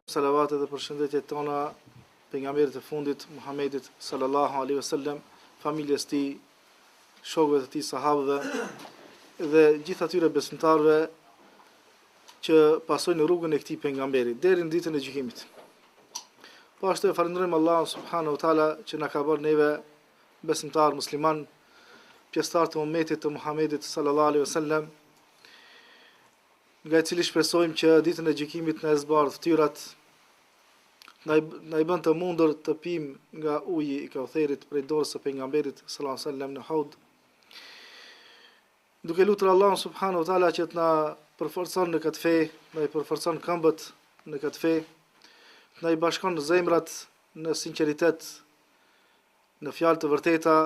Salavatet dhe përshëndetjet tona pejgamberit të fundit Muhammedit sallallahu alaihi wasallam, familjes tij, shokëve të tij sahabëve dhe gjithë atyre besimtarëve që pasojnë rrugën e këtij pejgamberi deri në ditën e gjykimit. Po ashtu e falënderojmë Allahun subhanahu wa taala që na ka bërë neve besimtar musliman, pjesëtar të umetit të Muhammedit sallallahu alaihi wasallam, nga i cili shpresojmë që ditën e gjykimit na e zbardh fytyrat, na na i bën të mundur të pimë nga uji i Kautherit prej dorës së pejgamberit sallallahu alaihi wasallam në Haud. Duke lutur Allahun subhanahu wa taala që të na përforcon në këtë fe, na i përforcon këmbët në këtë fe, të na i bashkon zemrat në sinqeritet, në fjalë të vërteta,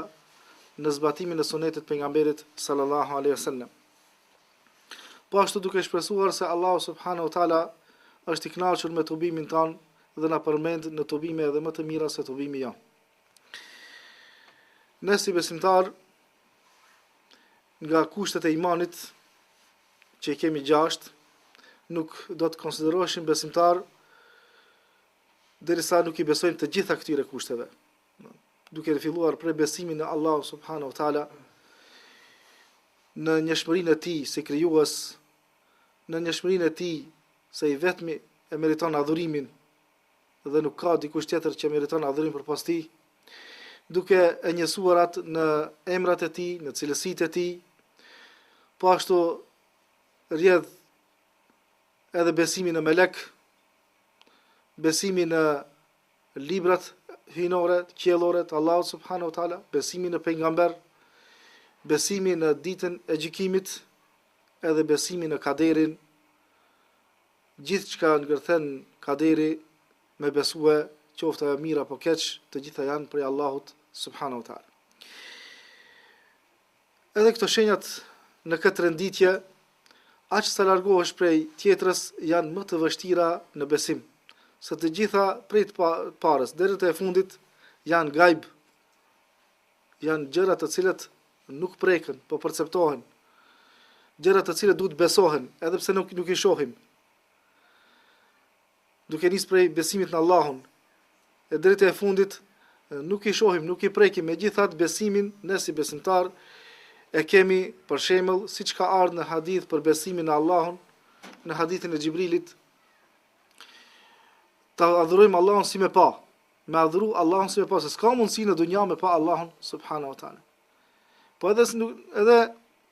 në zbatimin e sunetit të pejgamberit sallallahu alaihi wasallam. Po ashtu duke shpresuar se Allahu subhanahu wa taala është i kënaqur me tubimin tonë dhe na përmend në tubime edhe më të mira se tubimi jonë. Ne si besimtar nga kushtet e imanit që i kemi gjashtë, nuk do të konsideroheshim besimtar derisa nuk i besojmë të gjitha këtyre kushteve. Duke filluar prej besimit në Allahun subhanahu wa taala, në njëshmërinë e tij si krijues, në njëshmërinë e tij se i vetmi e meriton adhurimin dhe nuk ka dikush tjetër që meriton adhurim përpos tij, duke e njësuar atë në emrat e tij, në cilësitë e tij, po ashtu rrjedh edhe besimi në melek, besimi në librat hyjnore, qiellore të Allahut subhanahu wa taala, besimi në pejgamber, besimi në ditën e gjykimit, edhe besimi në kaderin, gjithçka ngërthen kaderi me besue, qoftë ajo mirë apo keq, të gjitha janë prej Allahut subhanahu wa taala. Edhe këto shenjat në këtë renditje, aq sa largohesh prej tjetrës janë më të vështira në besim, se të gjitha prej të parës deri te e fundit janë gajb, janë gjëra të cilat nuk preken, po perceptohen. Gjëra të cilat duhet besohen, edhe pse nuk nuk i shohim. Duke nis prej besimit në Allahun, e deri te e fundit nuk i shohim, nuk i prekim, megjithatë besimin ne si besimtar e kemi për shembull siç ka ardhur në hadith për besimin në Allahun, në hadithin e Xhibrilit, ta adhurojmë Allahun si me pa, me adhuru Allahun si me pa, se s'ka mundësi në dunja me pa Allahun subhanahu wa taala. Po edhe nuk, edhe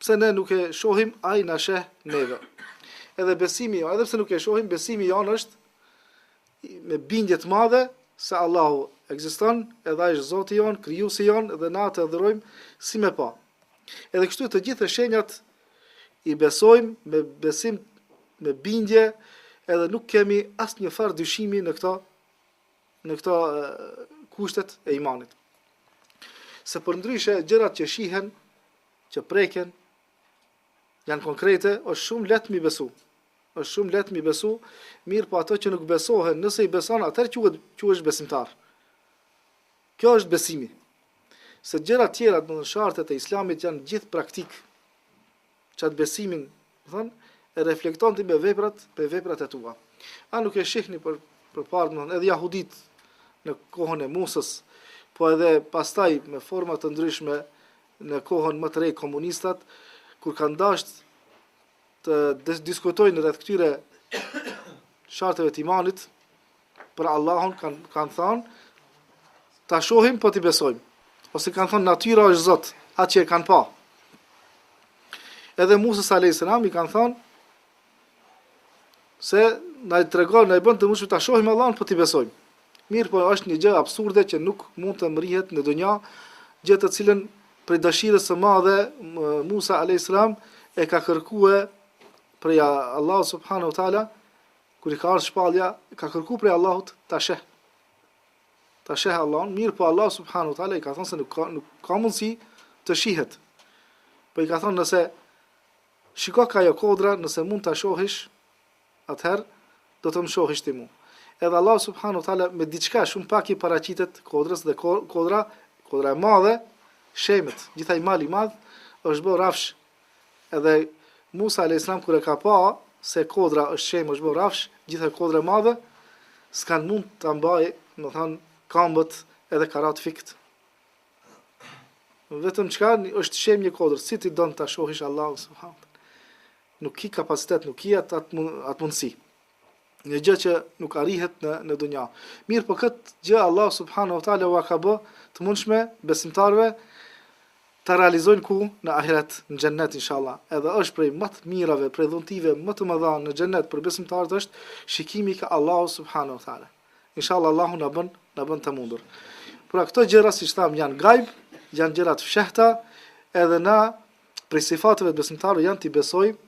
pse ne nuk e shohim, ai na sheh neve. Edhe besimi jonë, edhe pse nuk e shohim, besimi jonë është me bindje të madhe se Allahu ekziston, edhe ai është Zoti jonë, krijuesi jonë dhe na atë adhurojmë si me pa. Edhe kështu të gjitha shenjat i besojmë me besim, me bindje, edhe nuk kemi asnjë farë dyshimi në këto në këto kushtet e imanit. Se përndryshe gjërat që shihen, që preken, janë konkrete, është shumë lehtë mi besu. Është shumë lehtë mi besu, mirëpo ato që nuk besohen, nëse i beson, atëherë quhet quhesh besimtar. Kjo është besimi. Se gjërat tjera, domethënë shartet e islamit janë gjithë praktik. Qatë besimin, domethënë, e reflekton ti me veprat, me veprat e tua. A nuk e shihni për përpara, domethënë, edhe jahudit në kohën e Musës, po edhe pastaj me forma të ndryshme në kohën më të re komunistat, kur kanë dashtë të diskutojnë rreth këtyre sharteve të imanit për Allahun kanë kanë thënë ta shohim po t'i besojmë ose kanë thënë natyra është Zot atë që e kanë pa edhe Musës alayhis salam i kanë thënë se na i tregon na i bën të mundshme ta shohim Allahun po t'i besojmë Mirëpo është një gjë absurde që nuk mund të mrihet në dunja, gjë të cilën prej dëshirës së madhe Musa alayhis salam e ka kërkue prej Allahut subhanahu wa taala kur i ka ardhur shpallja, ka kërku prej Allahut ta sheh. Ta sheh Allahun, mirëpo Allahu subhanahu wa taala i ka thënë se nuk ka nuk ka mundësi të shihet. Po i ka thënë nëse shiko ka ajo kodra, nëse mund ta shohish, atëherë do të më shohish ti mu. Edhe Allahu subhanahu wa taala me diçka shumë pak i paraqitet kodrës dhe kodra, kodra e madhe, shemet, gjithë ai mal i madh është bërë rrafsh. Edhe Musa alayhis salam kur e ka pa se kodra është shemë, është bërë rrafsh, gjithë ajo kodra e madhe, s'kanë mund ta mbajë, domethanë, kambët edhe ka ra të fikt. Vetëm çka është shem një kodër, si ti don ta shohish Allahun subhanahu Nuk ki kapacitet, nuk ki atë atë atë mundësi. Një gjë që nuk arrihet në në dunja. Mirëpo këtë gjë Allah subhanahu wa taala ua ka bë të mundshme besimtarëve ta realizojnë ku në ahiret, në xhennet inshallah. Edhe është prej më të mirave, prej dhuntive më të mëdha në xhennet për besimtarët është shikimi ka Allahu subhanahu wa taala. Inshallah Allahu na bën, na bën të mundur. Pra këto gjëra siç thamë janë gajb, janë gjëra të fshehta, edhe na prej sifateve të besimtarëve janë t'i besojmë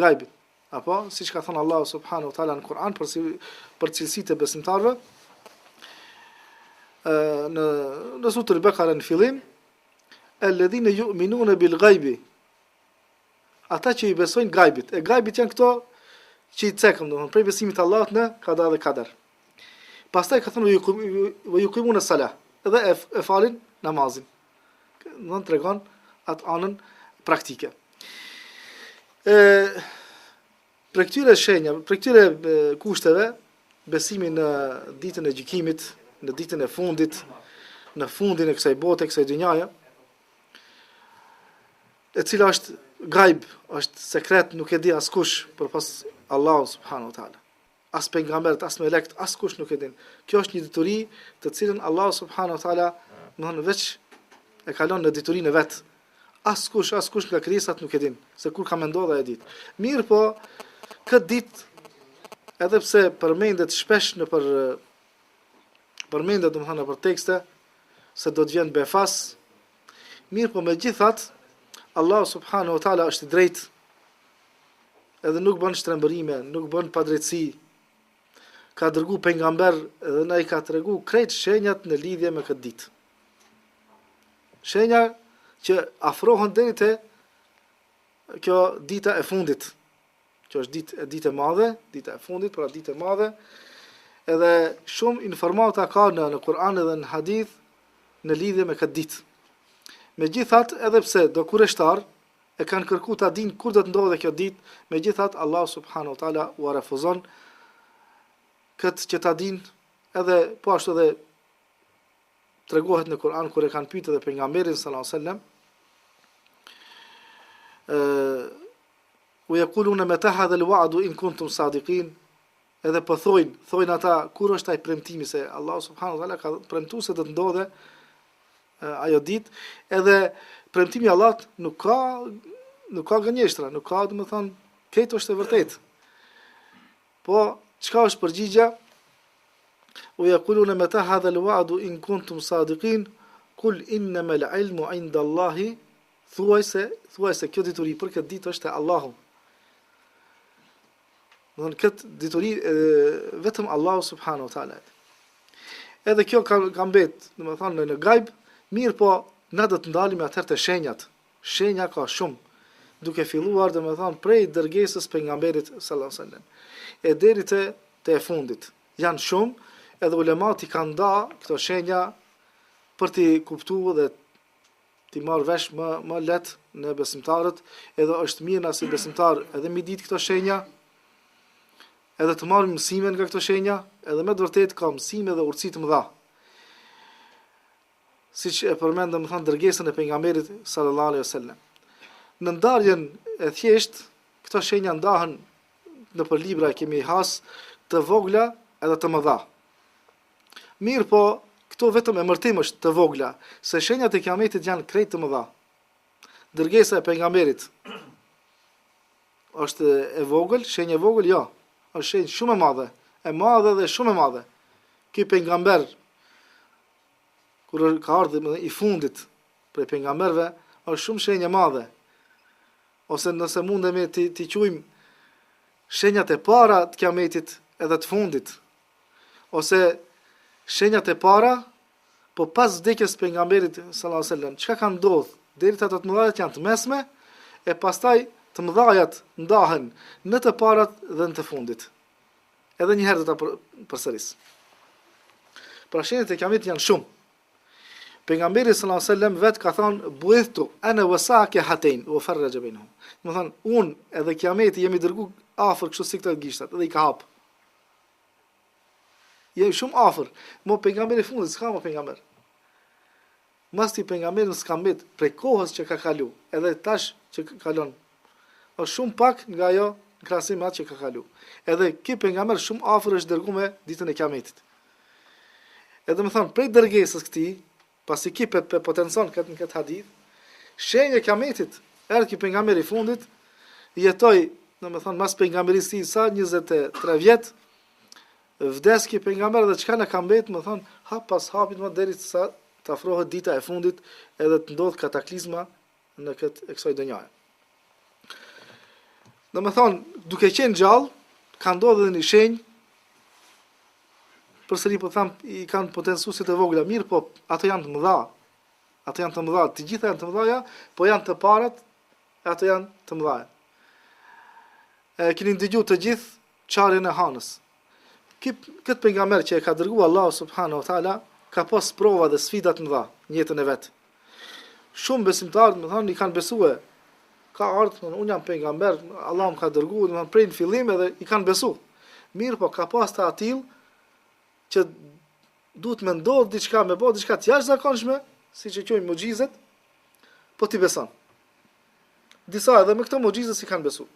gajbit. Apo, siç ka thënë Allahu subhanahu wa taala në Kur'an për si, për cilësitë e besimtarëve, në në suren Bekare në fillim, alladhina yu'minuna bil ghaibi. Ata që i besojnë gajbit. E gajbit janë këto që i cekëm, domethënë prej besimit të Allahut në kada dhe kader. Pastaj ka thënë wa yuqimuna salah, edhe e, e falin namazin. Domethënë tregon atë anën praktike. E prej këtyre shenja, prej këtyre kushteve, besimi në ditën e gjykimit, në ditën e fundit, në fundin e kësaj bote, kësaj dynjaje, e cila është gajb, është sekret, nuk e di askush përpos Allahu subhanahu wa taala. As pejgamberët, as melekët, askush nuk e din. Kjo është një dituri të cilën Allahu subhanahu wa taala, domethënë veç e ka lon në diturinë e vet. Askush, askush nga krijesat nuk e din se kur ka me ndodh ajo ditë. Mirëpo, këtë ditë edhe pse përmendet shpesh nëpër përmendet domethënë nëpër tekste se do të vjen befas, mirëpo megjithatë Allahu subhanahu wa taala është i drejtë edhe nuk bën shtrembërime, nuk bën padrejtësi. Ka dërgu pejgamber dhe na i ka tregu krejt shenjat në lidhje me këtë ditë. Shenja që afrohen deri te kjo dita e fundit. Kjo është ditë e ditë e madhe, dita e fundit, pra ditë e madhe. Edhe shumë informata ka në në Kur'an edhe në hadith në lidhje me këtë ditë. Megjithatë, edhe pse do kureshtar e kanë kërku ta dinë kur do të ndodhë kjo ditë, megjithatë Allahu subhanahu wa taala ua refuzon këtë që ta dinë, edhe po ashtu edhe tregohet në Kur'an kur e kanë pyetur edhe pejgamberin sallallahu alajhi wasallam ë ue jekulune meta hadhel wa'du in kuntum sadikin edhe po thojnë, thojnë ata kur është ai premtimi se Allahu subhanahu wa taala ka premtuar se do të ndodhë ajo ditë, edhe premtimi i Allahut nuk ka nuk ka gënjeshtra, nuk ka, domethënë, krejt është e vërtetë. Po, çka është përgjigja? Ue jekulune meta hadhel wa'du in kuntum sadikin, kul innemel ilmu inda Allahi, thuaj se, thuaj se kjo dituri për këtë ditë është te Allahu. Domethënë këtë dituri e, vetëm Allahu subhanahu wa taala. Edhe kjo ka ka mbet, domethënë në, në gajb, mirëpo na do të ndalemi atëherë te shenjat. Shenja ka shumë, duke filluar domethënë prej dërgesës pejgamberit sallallahu alajhi wasallam. E deri te te e fundit. Janë shumë, edhe ulemat i kanë nda këto shenja për t'i kuptuar dhe t'i marrë vesh më më lehtë ne besimtarët, edhe është mirë na si besimtar edhe m'i ditë këto shenja, edhe të marrim mësime nga këto shenja, edhe me të vërtetë ka mësime dhe urtësi të mëdha. Siç e përmendëm, domethënë dërgesën e pejgamberit sallallahu alaihi wasallam. Në ndarjen e thjeshtë, këto shenja ndahen nëpër libra kemi has të vogla edhe të mëdha. Mirëpo, këto vetëm emërtim është të vogla, se shenjat e kiametit janë krejt të mëdha. Dërgesa e pejgamberit është e vogël, shenjë e vogël, jo. Është shenjë shumë e madhe, e madhe dhe shumë e madhe. Ky pejgamber kur ka ardhur i fundit prej pejgamberëve, është shumë shenjë e madhe. Ose nëse mundemi t'i t'i quajmë shenjat e para të kiametit edhe të fundit, ose shenjat e para, po pas vdekjes së pejgamberit sallallahu alajhi wasallam, çka ka ndodh? Deri te ato të mëdhajat janë të mesme, e pastaj të mëdhajat ndahen në të parat dhe në të fundit. Edhe një herë do ta përsëris. Pra shenjat e kiametit janë shumë. Pejgamberi sallallahu alajhi wasallam vet ka thënë buithtu ana wa sa'a ka hatain wa farraja bainahum. Domethënë unë edhe kiameti jemi dërgu afër kështu si këto gishtat dhe i ka hap. Jemi shumë afër. Mo pejgamberi i fundit s'ka mo pejgamber. Mas këtij pejgamberi s'ka mbet prej kohës që ka kalu, edhe tash që kalon. Është shumë pak nga ajo në krahasim me atë që ka kalu. Edhe ky pejgamber shumë afër është dërgu me ditën e Kiametit. Edhe domethonë, prej dërgesës këtij, pasi ky pe, pe potencon këtë në këtë hadith, shenjë e Kiametit, erdh ky pejgamber i fundit, jetoi, domethonë, mas pejgamberisë tij sa 23 vjet, Vdes ky pejgamber dhe çka na ka mbet, domethonë, hap pas hapit më deri sa të afrohet dita e fundit edhe të ndodh kataklizma në këtë e kësaj dynjaje. Domethonë, duke qenë gjallë, ka ndodhur edhe një shenjë, përsëri po tham, i kanë potencu si të vogla, mirë, po ato janë të mëdha, ato janë të mëdha, të gjitha janë të mëdha, po janë të parat, ato janë të mëdha. E keni dëgju të gjithë çarjen e hanës. Ky këtë pejgamber që e ka dërguar Allahu subhanahu wa taala ka pas prova dhe sfida të mëdha në jetën e vet. Shumë besimtarë, domethonë, i kanë besuar. Ka ardhur, domethonë, unë jam pejgamber, Allahu më ka dërguar, domethonë, prej në fillim edhe i kanë besu. Mirë, po ka pas të atillë që duhet me ndodh diçka, me bë diçka të jashtëzakonshme, siç e quajmë muxhizet, po t'i beson. Disa edhe me këto muxhize s'i kanë besu.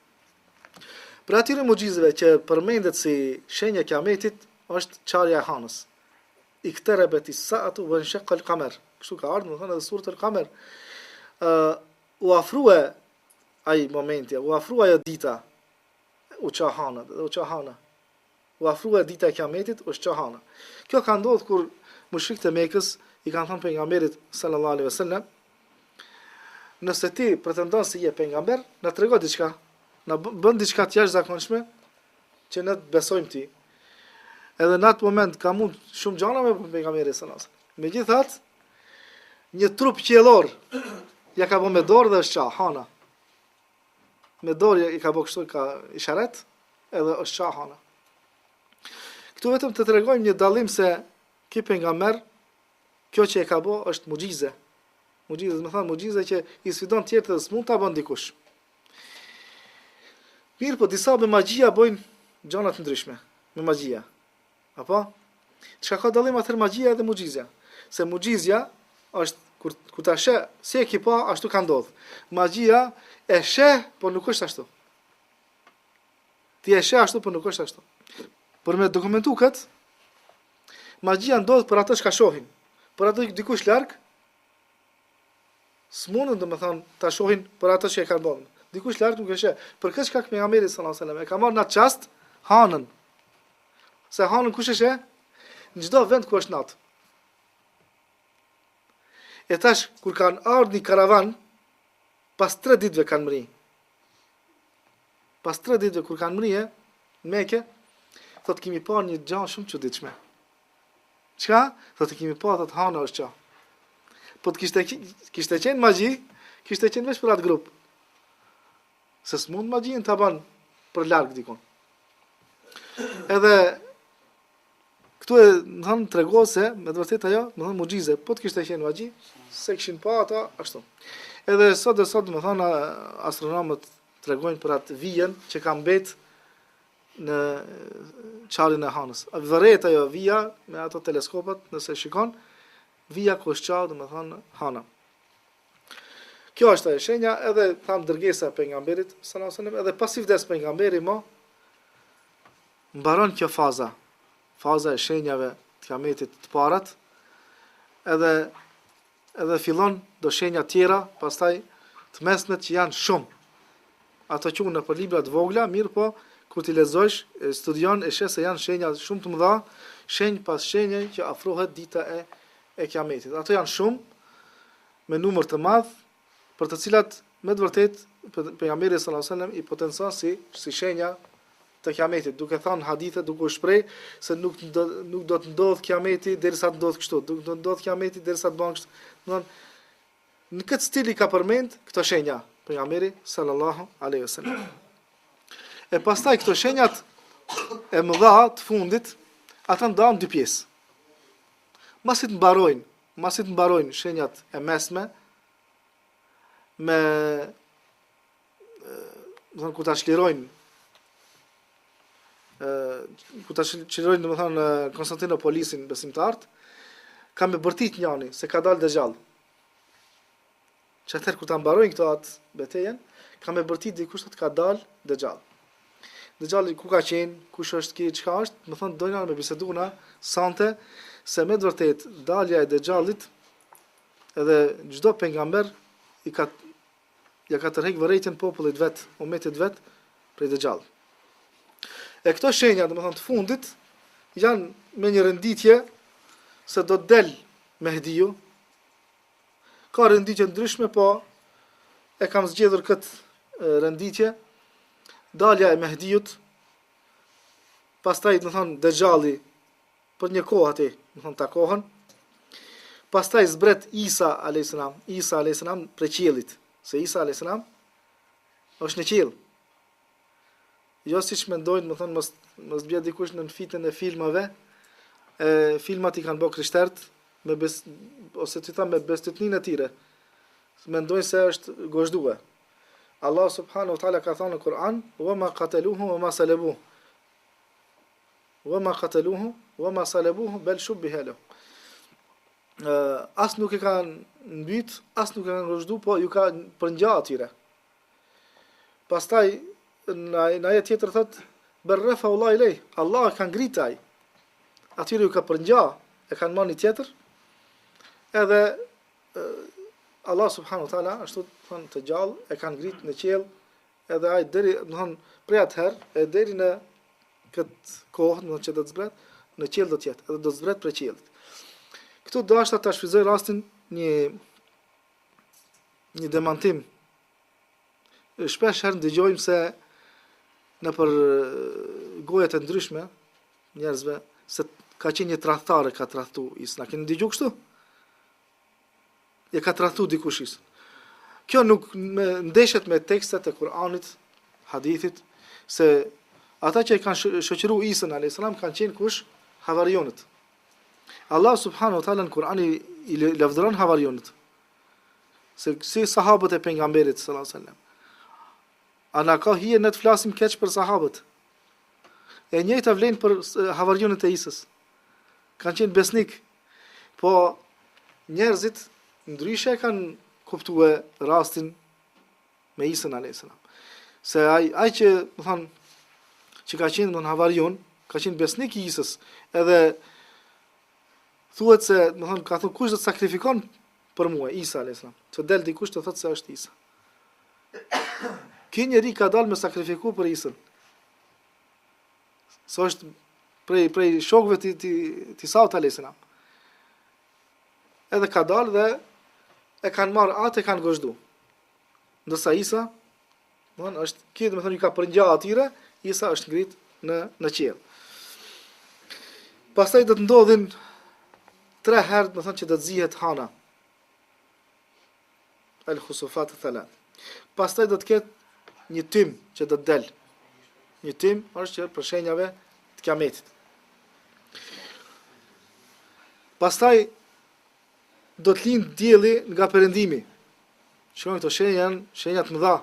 Prej atyre muxhizeve që përmendet si shenjë e kiametit është çarja e hanës. Ikterebeti saatu ue nshekal kamer. Kështu ka ardhur, domethonë edhe suret el-Kamer. Ë u afrua ai momenti, u afrua ajo dita, u ça hana, dhe u ça hana. U afrua dita e Kiametit, u ça hana. Kjo ka ndodhur kur mushrikët e Mekës i kanë thënë pejgamberit sallallahu alaihi wasallam, nëse ti pretendon se je pejgamber, na trego diçka, na bën diçka të jashtëzakonshme që ne të besojmë ty. Edhe në atë moment ka mund shumë gjana me bë pejgamberi sallallahu alaihi wasallam. Megjithatë, një trup qiellor ja ka bë me dorë dhe është ça hana. Me dorë i ka bë kështu ka isharet, edhe është ça hana. Këtu vetëm të tregojmë një dallim se ky pejgamber kjo që e ka bë është muxhize. Muxhize, domethonë muxhize që i sfidon tjerët dhe s'mund ta bën dikush. Mirë, po disa me magjia bëjnë gjëra të ndryshme, me magjia. Apo? Çka ka dallim atëherë magjia edhe muxhizja? Se muxhizja është kur kur ta sheh si e ki pa, ashtu ka ndodh. Magjia e sheh, por nuk është ashtu. Ti e sheh ashtu, por nuk është ashtu. Për me dokumentu kët, magjia ndodh për ato çka shohin. Për ato dikush larg, s'mundën domethonë ta shohin për ato që e kanë bërë. Dikush larg nuk e sheh. Për këtë shkak pejgamberi sallallahu alajhi wasallam e ka marrë në atë çast hanën. Se hanën kush e sheh? Në çdo vend ku është natë. E tash kur kanë ardhur një karavan, pas 3 ditëve kanë mri. Pas 3 ditëve kur kanë mri në Mekë, thotë kemi parë një gjë shumë të çuditshme. Çka? Thotë kemi pa, thotë hana është ça. Po të kishte kishte qenë magji, kishte qenë veç për atë grup. Se s'mund magjinë ta ban për larg dikun. Edhe këtu e domethonë tregohet se me të vërtetë ajo, domethonë muxhize, po të kishte qenë magji, s'e kishin pa ata ashtu. Edhe sot e sot domethonë astronomët tregojnë për atë vijën që ka mbet në çarjen e hanës. Vërehet ajo vija me ato teleskopat, nëse shikon, vija ku është ça, domethonë hana. Kjo është ajo shenja, edhe tham dërgesa e pejgamberit sallallahu alajhi wasallam, edhe pasi vdes pejgamberi mo mbaron kjo faza, faza e shenjave të kiametit të parat, edhe edhe fillon do shenja tjera, pastaj të mesmet që janë shumë. Ato quhen nëpër libra të vogla, mirëpo kur t'i lexojsh, e studion e sheh se janë shenja shumë të mëdha, shenjë pas shenje që afrohet dita e e kiametit. Ato janë shumë me numër të madh, për të cilat me të vërtetë pejgamberi sallallahu alajhi wasallam i potencon si si shenja të kiametit, duke thënë hadithe duke u shpreh se nuk do nuk do të ndodh kiameti derisa të ndodh kështu, nuk do të ndodh kiameti derisa të bën kështu. Domthon në këtë stil i ka përmend këto shenja pejgamberi sallallahu alaihi wasallam. E pastaj këto shenjat e mëdha të fundit, ata ndahen dy pjesë. Masi të mbarojnë, masi të mbarojnë shenjat e mesme me domethonë kur ta çlirojnë ë. kur ta çlirojnë domethënë Konstantinopolisin besimtarët, ka me bërtit njani se ka dalë Dexhall. Që atëherë kur ta mbarojnë këto atë betejën, ka me bërtit dikush thotë ka dalë Dexhall. Dexhalli ku ka qenë, kush është ky, çka është, domethënë dojna me bisedu na sante se me të vërtetë dalja e Dexhallit edhe çdo pejgamber i ka ja ka tërhek vërejtjen popullit vet, umetit vet prej Dexhallit. E këto shenja, domethënë të fundit, janë me një renditje se do të del Mehdiu, Ka renditje ndryshme, po e kam zgjedhur këtë renditje. Dalja e Mehdiut, pastaj domethënë Dexhalli për një kohë aty, domethënë takohen. Pastaj zbret Isa alayhis salam, Isa alayhis salam prej qiellit, se Isa alayhis salam është në qiell. Jo siç mendojnë, domethënë mos mos bie dikush në fitnën e filmave. E filmat i kanë bërë krishterët me bes ose të them me bestytninë e tyre. Mendojnë se është gozhdue. Allah subhanahu wa taala ka thënë në Kur'an: "Wa ma qataluhu wa ma salabuhu." Wa ma qataluhu wa ma salabuhu bel shubbiha lahu. As nuk e kanë mbyt, as nuk e kanë gozhdu, po ju ka përngja atyre. Pastaj në në ajet tjetër thot bel rafa'ahu Allahu ilej, Allah e ka ngrit ai. Atyre ju ka përngja, e kanë marrë një tjetër. Edhe Allah subhanahu wa taala ashtu thon të gjallë e kanë ngrit në qiell edhe ai deri domthon prej atëherë e deri në këtë kohë domthon që do të zbret në qiell do të jetë edhe do të zbret prej qiellit. Këtu dashta ta shfrytëzoj rastin një një demantim. Shpesh herë ndëgjojmë se nëpër gojët e ndryshme njerëzve se ka qenë një tradhtar e ka tradhtu Isën. A keni dëgju kështu? E ka tradhtu dikush Isën. Kjo nuk me, ndeshet me tekstet e Kur'anit, hadithit, se ata që e kanë shoqëru Isën alayhis salam kanë qenë kush havarionët. Allah subhanahu wa taala në Kur'an i, i lavdëron havarionët. Se si sahabët e pejgamberit sallallahu alajhi wasallam. A na ka hije ne të flasim keq për sahabët? E njëjta vlen për havarionët e Isës. Kanë qenë besnik. Po njerëzit ndryshe e kanë kuptue rastin me Isën alayhis salam. Se ai ai që, do thon, që ka qenë domthon havarion, ka qenë besnik i Isës, edhe thuhet se, do thon, ka thënë kush do të sakrifikon për mua, Isa alayhis salam. Që del dikush të thotë se është Isa. Ky njeri ka dalë me sakrifiku për Isën. Se është prej prej shokëve të të të Isaut alayhis salam. Edhe ka dalë dhe e kanë marrë atë e kanë gozhdu. Ndërsa Isa, domethënë është ky domethënë ju ka përngja atyre, Isa është ngrit në në qiell. Pastaj do të ndodhin tre herë, domethënë që do të zihet hana. El khusufat thalat. Pastaj do të ketë një tym që do të del. Një tym është që prej shenjave të kiametit. Pastaj do të lind dielli nga perëndimi. Shikoni këto shenja janë shenja të mëdha.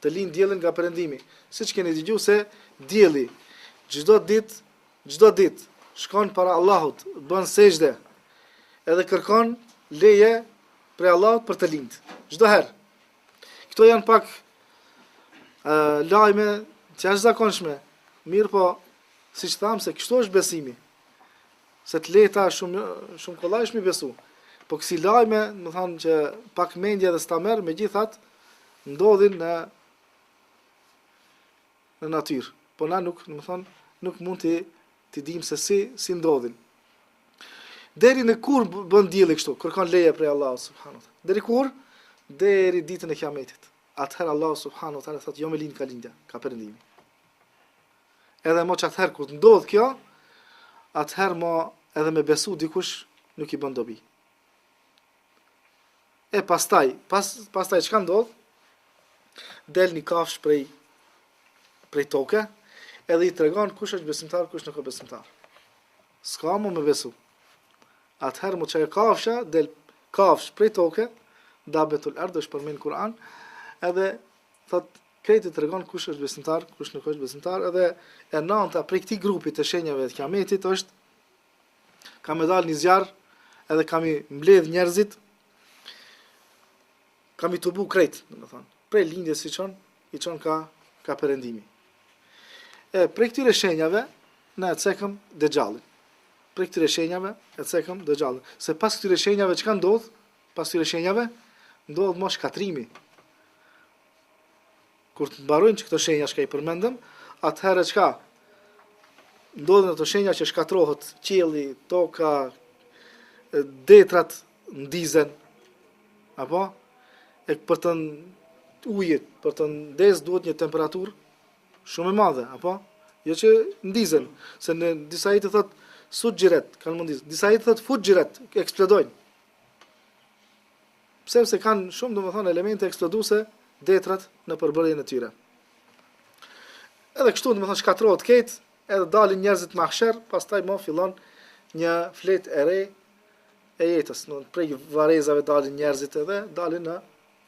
Të lind dielli nga perëndimi. Siç keni dëgjuar se dielli çdo ditë, çdo ditë shkon para Allahut, bën sexhde. Edhe kërkon leje prej Allahut për të lind. Çdo herë. Këto janë pak ë lajme të jashtëzakonshme. Mirëpo, siç thamë se kështu është besimi. Se të lehta shumë shumë kollaj është mi besu. Po kësi lajme, domethanë që pak mendja dhe s'ta merr, megjithatë ndodhin në në natyrë. Po na nuk, domethanë, nuk mund t'i t'i dimë se si si ndodhin. Deri në kur bën dielli kështu, kërkon leje prej Allahut subhanahu wa taala. Deri kur? Deri ditën e Kiametit. Atëherë Allahu subhanahu wa taala thotë jo me lind ka lindja, ka perëndimi. Edhe mo qatëherë kur të ndodh kjo, atëherë mo edhe me besu dikush nuk i bën dobi. E pastaj, pas, pastaj çka ndodh? Del një kafsh prej, prej toke, edhe i tregon kush është besimtar, kush nuk është besimtar. S'ka mo me besu. Atëherë mo qajo kafsha, del kafsh prej toke, dabetul ard është përmend n'Kur'an, edhe thot. Krejt e tregon kush është besimtar, kush nuk është besimtar, edhe e nanta prej këtij grupi të shenjave të kiametit është ka me dal një zjarr edhe ka mi mbledh njerëzit ka mi tubu krejt, domethonë, prej lindjes i çon, i çon ka, ka perëndimi. E prej këtyre shenjave na e cekëm Dexhallin. Prej këtyre shenjave e cekëm Dexhallin. Se pas këtyre shenjave çka ndodh? Pas këtyre shenjave ndodh mo shkatrimi. Kur të mbarojnë që këto shenja çka i përmendëm, atëherë çka? Ndodhin ato shenja që shkatrohet qielli, toka, detrat ndizen, apo? E për të ujit, për të ndez duhet një temperaturë shumë e madhe, apo? Jo që ndizen, se në disa ajete thot suxhiret, kanë m'u ndiz. Disa ajete thot fuxhiret, eksplodojnë. Pse se kanë shumë domethënë elemente eksploduese detrat në përbërjen e tyre. Edhe kështu domethënë shkatrohet krejt, edhe dalin njerëzit mahsher, pastaj më fillon një fletë e re e jetës, do prej varrezave dalin njerëzit edhe dalin në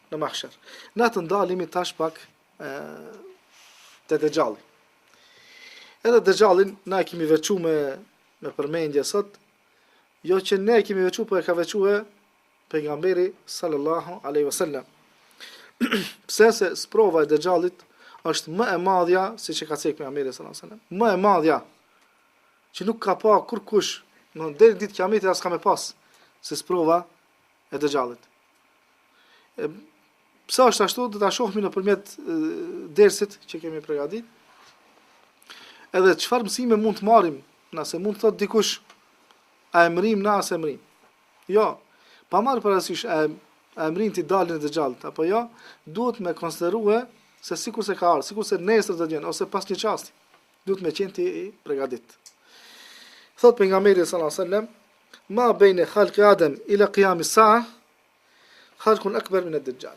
në mahsher. Na të ndalemi tash pak e, te Dexhalli. Edhe Dexhallin na e kemi veçu me me përmendje sot, jo që ne e kemi veçu, po e ka veçue Pejgamberi sallallahu alaihi wasallam. Pse se sprova e Dexhallit është më e madhja siç e ka cek pejgamberi sallallahu alaihi wasallam. Më e madhja që nuk ka pa kurkush në deri në ditë kiametit as ka me pas se sprova e Dexhallit. E, pse është ashtu do ta shohim nëpërmjet dersit që kemi përgatit. Edhe çfarë mësime mund të marrim, nëse mund të thotë dikush a e mrim na a s'e mrim. Jo, pa marrë parasysh a e a e mrin ti daljen e Dexhallit apo jo, duhet me konsiderue se sikurse ka ardhur, sikurse nesër do të vjen ose pas një çasti, duhet me qenë ti i pregadit. Thot pejgamberi sallallahu alajhi wasallam, ma bejne khalqi Adem ila qiyam as-sa'a khalqun akbar min ad-dajjal.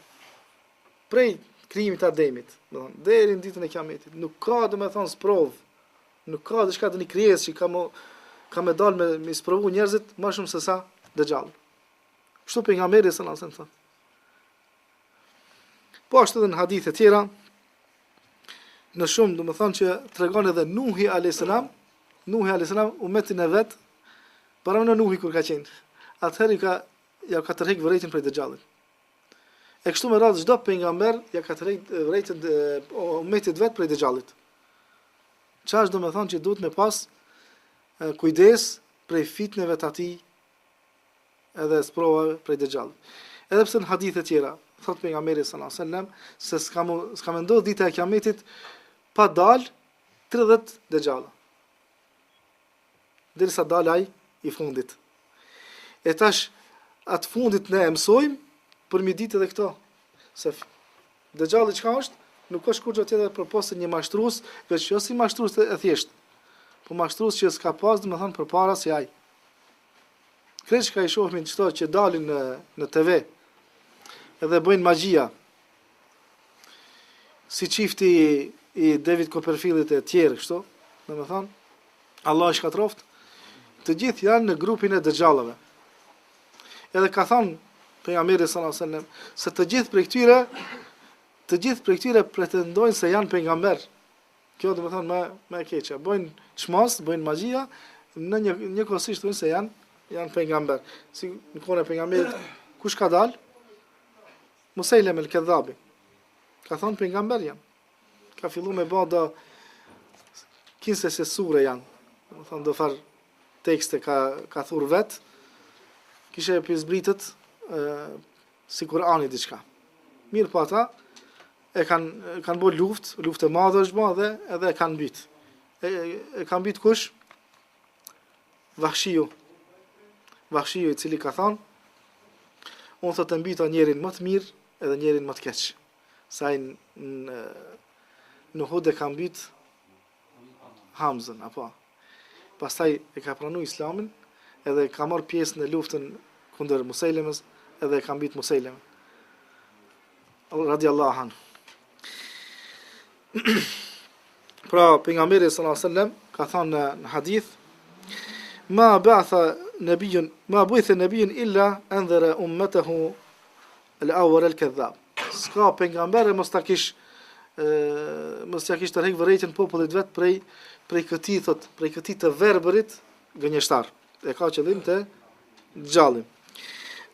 Prej krijimit të Ademit, do thonë, deri në ditën e Kiametit, nuk ka domethënë sprovë Nuk ka diçka të një krijesë që ka më ka me dal me me sprovu njerëzit më shumë se sa Dexhalli. Kështu pejgamberi sallallahu alajhi wasallam thotë. Po ashtu edhe në hadithe tjera, në shumë, domethënë që tregon edhe Nuhi a.s. Nuhi a.s. umetin e vet, paramendo Nuhi kur ka qenë, atëherë ka, ja ka tërhek vërejtjen prej Dexhallit. E kështu me radhë çdo pejgamber ja ka tërhek vërejtjen umetit vet prej Dexhallit. Qa është domethonë që duhet me pas kujdes prej fitneve të atij edhe sprovave prej Dexhallit. Edhe pse në hadithe tjera, thot pejgamberi sallallahu alajhi wasallam se s'ka më s'ka me ndodh dita e kiametit pa dal 30 dexhalla. Derisa dal ai i fundit. E tash atë fundit ne e mësojmë për mi ditë edhe këto. Se Dexhalli çka është? Nuk është kurrgjë tjetër përpos se një mashtrues, veç jo si mashtrues e thjeshtë, po mashtrues që s'ka pas, domethënë përpara si ai. Krejt çka i shohim këto që dalin në në TV, edhe bëjnë magjia. Si çifti i David Copperfieldit e tjerë kështu, domethënë Allah i shkatroft, të gjithë janë në grupin e dexhallëve. Edhe ka thënë pejgamberi sallallahu alajhi wasallam se të gjithë prej këtyre të gjithë prej këtyre pretendojnë se janë pejgamber. Kjo domethonë më më e keqja. Bëjnë çmos, bëjnë magjia, në një njëkohësisht thonë se janë janë pejgamber. Si në kohën e pejgamberit kush ka dal? Musejlem el Kedhabi. Ka thonë pejgamber jam. Ka fillu me ba do kinse se sure janë. Domethonë do farë tekste ka ka thur vet, kishe po i zbritet ë si Kur'ani diçka. Mirëpo ata e kanë kanë bërë luftë, luftë e madhe është bë dhe edhe e kanë mbyt. E, e kanë mbyt kush? Vahshiu. Vahshiu i cili ka thënë unë thotë e mbyta njerin më të mirë edhe njerin më të keq. Se ai në në Uhud e ka mbyt Hamzën, apo. Pastaj e ka pranu Islamin, edhe ka marrë pjesë në luftën kundër Musejlemës, edhe e ka mbyt Musejlemën. Radiallahu anhu. Pra, pejgamberi sallallahu alaihi wasallam ka thënë në, në hadith, ma ba'atha nabiyyun, ma bu'itha nabiyyun illa anzara ummatahu al-awwar al-kadhab. S'ka pejgamber e mos ta kish mos ja kish tërhek vërejtjen popullit vet prej prej këtij thot, prej këtij të verbërit gënjeshtar. E ka qëllim te Dexhalli.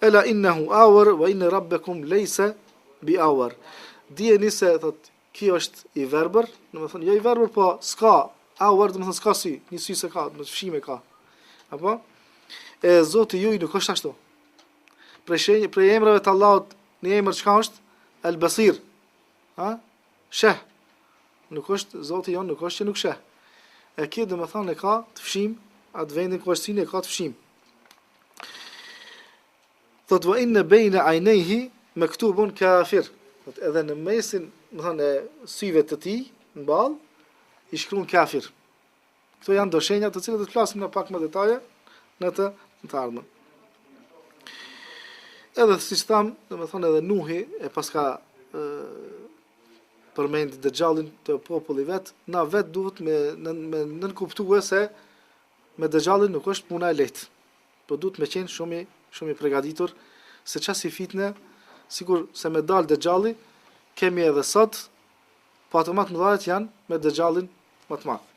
Ela innehu awar wa inna rabbakum laysa bi awar. Dijeni se thot ky është i verbër, domethënë jo i verbër, po s'ka awar, domethënë s'ka sy, një sy s'e ka, të fshim e ka. Apo? E Zoti juaj nuk është ashtu. Prej shenjë, prej emrave të Allahut, një emër çka është? El Basir. Ha? Sheh. Nuk është Zoti jon, nuk është që nuk sheh. E ky domethënë e ka të fshim atë vendin ku është syni e ka të fshim. Thot wa inna bayna aynayhi maktubun kafir. Thot edhe në mesin, domethënë e syve të tij, në ball, i shkruan kafir. Këto janë do shenja të cilat do të flasim në pak më detaje në të në të ardhmen. Edhe siç tham, domethënë edhe Nuhi e paska e, përmend Dexhallin te populli vet, na vet duhet me nën, me nënkuptue se me Dexhallin nuk është puna e lehtë. Po duhet me qenë shumë i shumë i përgatitur se qasi fitne, sikur se me dal Dexhalli, kemi edhe sot, po ato më të mëdha janë me Dexhallin më të madh.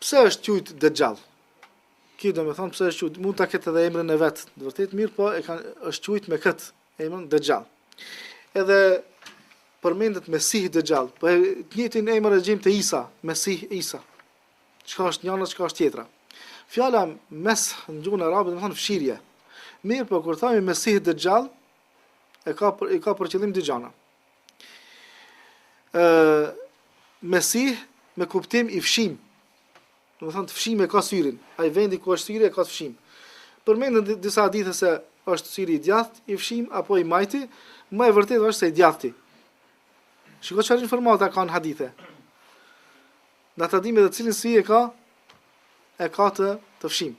Pse është quajt Dexhall? Ky domethënë pse është quajt, mund ta ketë edhe emrin e vet, të vërtet mirë, po e kanë është quajt me kët emrin Dexhall. Edhe përmendet Mesih Dexhall, po e të njëjtin emër e gjejmë te Isa, Mesih Isa. Çka është njëra, çka është tjetra. Fjala mes në gjuhën arabe domethënë fshirje. Mirë, po kur themi Mesih Dexhall, e ka për, i ka për qëllim dy gjëra. Ë Mesih me kuptim i fshim. Domethënë të fshim e ka syrin. Ai vendi ku është syri e ka të fshim. Përmenden disa hadithe se është syri i djathtë i fshim apo i majti, më e vërtetë është se i djathti. Shiko çfarë informata ka në hadithe. Na ta dimë edhe cilin sy e ka e ka të të fshim.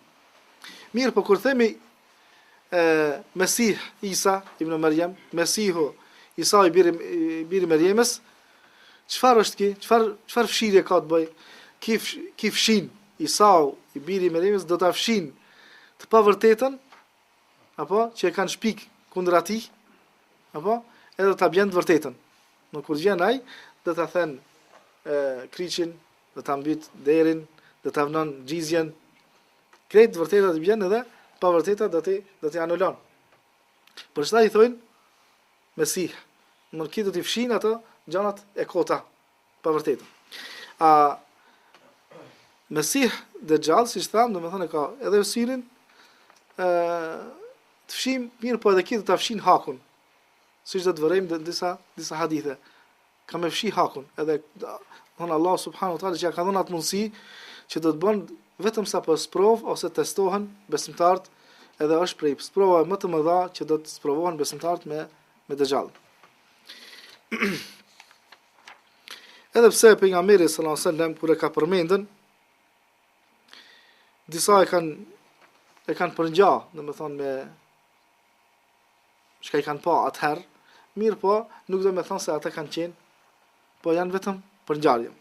Mirë, po kur themi e, Mesih Isa ibn Maryam, Mesihu Isa i biri i biri Merjemes, çfarë është ky? Çfarë çfarë fshirje ka të bëj? Ky ky fshin Isau i biri Merjemes do ta fshin të pavërtetën apo që e kanë shpik kundër atij apo edhe do ta bjen të vërtetën. Në kur vjen ai, do ta then e, kryqin, do ta mbyt derin, do ta vnon xhizjen. Krejt të vërtetat i bjen edhe të pavërtetat do t'i do t'i anulon. Për çka i thonë Mesih, më ky do t'i fshin ato gjanat e kota, pavërteta. A Mesih Dexhall, siç thamë, domethënë ka edhe syrin ë të fshim, mirë po edhe ky do ta fshin hakun. Siç do të vërejmë në disa disa hadithe. Ka me fshi hakun, edhe thon Allah subhanahu wa taala që ja ka dhënë atë mundësi që do të bën vetëm sa për sprovë ose testohen besimtarët, edhe është prej sprovave më të mëdha që do të sprovohen besimtarët me me Dexhall. Edhe pse pejgamberi sallallahu alajhi wasallam kur e ka përmendën disa e kanë e kanë përngja, domethënë me çka i kanë pa atëherë, mirë po, nuk do me thonë se ata kanë qenë, po janë vetëm përngjarje.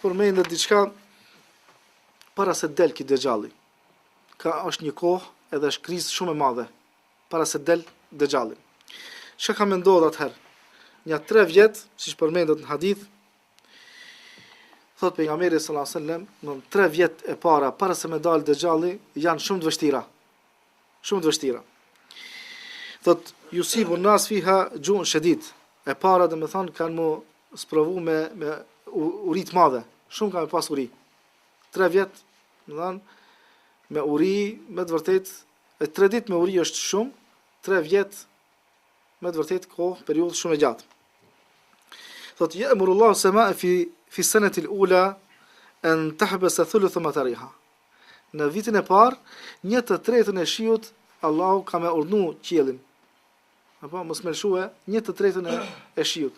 Përmendet diçka para se del ky Dexhalli. Ka është një kohë edhe është krizë shumë e madhe para se del Dexhalli. Çka ka me ndodh atëherë? Nja tre vjet, siç përmendet në hadith, Thot pejgamberi sallallahu alajhi wasallam, në tre vjet e para para se me dal Dexhalli janë shumë të vështira. Shumë të vështira. Thot yusibu nas fiha ju'un shadid. E para domethënë kanë mu sprovu me me uri të madhe. Shumë kanë me pas uri. Tre vjet, domethënë me uri, me të vërtet, e tre ditë me uri është shumë, tre vjet me të vërtet kohë, periudhë shumë e gjatë. Thot ya'muru Allahu samaa fi fi sanati al-ula an tahbasa thuluth matariha. Në vitin e parë, një të tretën e shiut Allahu ka me urdhnu qiellin. Apo mos me lëshue një të tretën e, e shiut.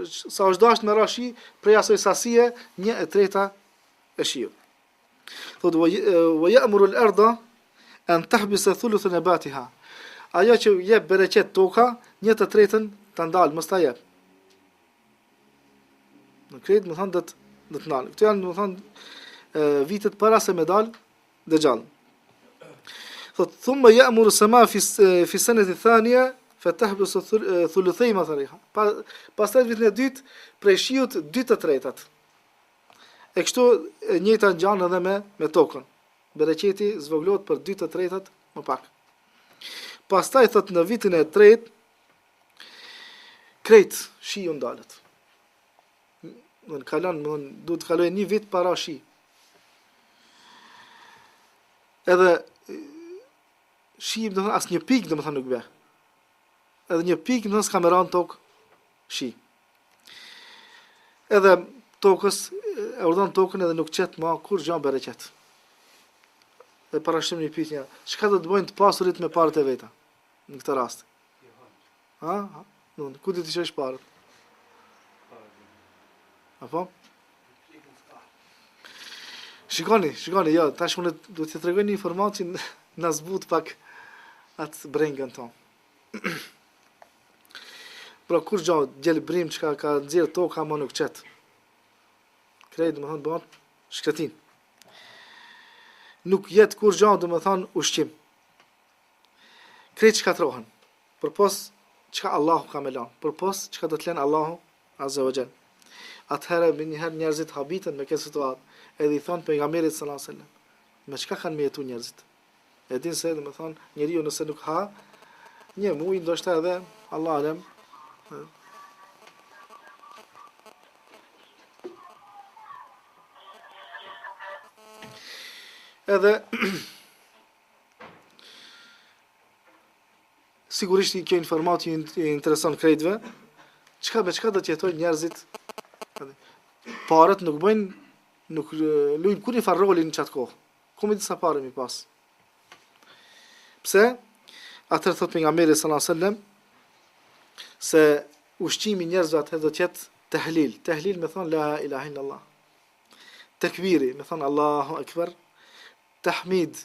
Sa është dashtë me ra shi, prej asaj sasie, një e treta e shiut. Thot wa ya'muru al-ardha an tahbisa thuluth nabatiha. Ajo që jep bereqet toka, një të tretën ta ndal, mos ta jep. Në krejt, domethonë, do të do të ndal. Këto janë, domethonë, vitet para se me dal Dexhall. Thot thumma ya'muru sama fi fi sanati thaniya fatahbisu thuluthai matariha. Pa, pastaj vitin e dytë prej shiut dy të tretat. E kështu e njëjta ngjan edhe me me tokën. Bereqeti zvogëlohet për dy të tretat më pak. Pastaj thot në vitin e tretë krejt shiu ndalet. Do të kalon, do duhet të kalojë një vit pa ra shi. Edhe shi, do të asnjë pikë domethënë nuk bie. Edhe një pikë domethënë s'ka me ra në tokë shi. Edhe tokës e urdhon tokën edhe nuk qet ma kurgja bereqet. Dhe parashtrim një pyetje, çka do të bëjnë të pasurit me paret e veta në këtë rast? Ha? Do të ku do t'i çojsh paret? Apo? Shikoni, shikoni, jo, tash unë do t'ju tregoj një informatë që na zbut pak atë brengën tonë. Pra kurgja gjelbrim çka ka nxjerr toka më nuk qet. Krejt domethonë bëhet shkretinë. Nuk jet kurgja domethonë ushqim. Krejt shkatrohen. Përpos çka Allahu ka me lan, përpos çka do të lën Allahu azza wa jall. Atëherë menjëherë njerëzit habiten me këtë situatë, edhe i thonë pejgamberit sallallahu alajhi wasallam, me çka kanë me jetu njerëzit? E din se, domethonë, njeriu nëse nuk ha, një muj, ndoshta edhe, Allahu alem, edhe sigurisht kjo informatë ju intereson krejtve, çka me çka do të jetojnë njerëzit, paret nuk bëjnë, nuk lujnë kurrnjëfarë roli në qatë kohë. Ku me disa pare mi pas. Pse? Atëherë thot pejgamberi sallallahu alajhi wasallam se ushqimi i njerëzve atëherë do të jetë tehlil. Tehlil me thon la ilaha illallah. Tekbiri me thon Allahu akbar. Tahmid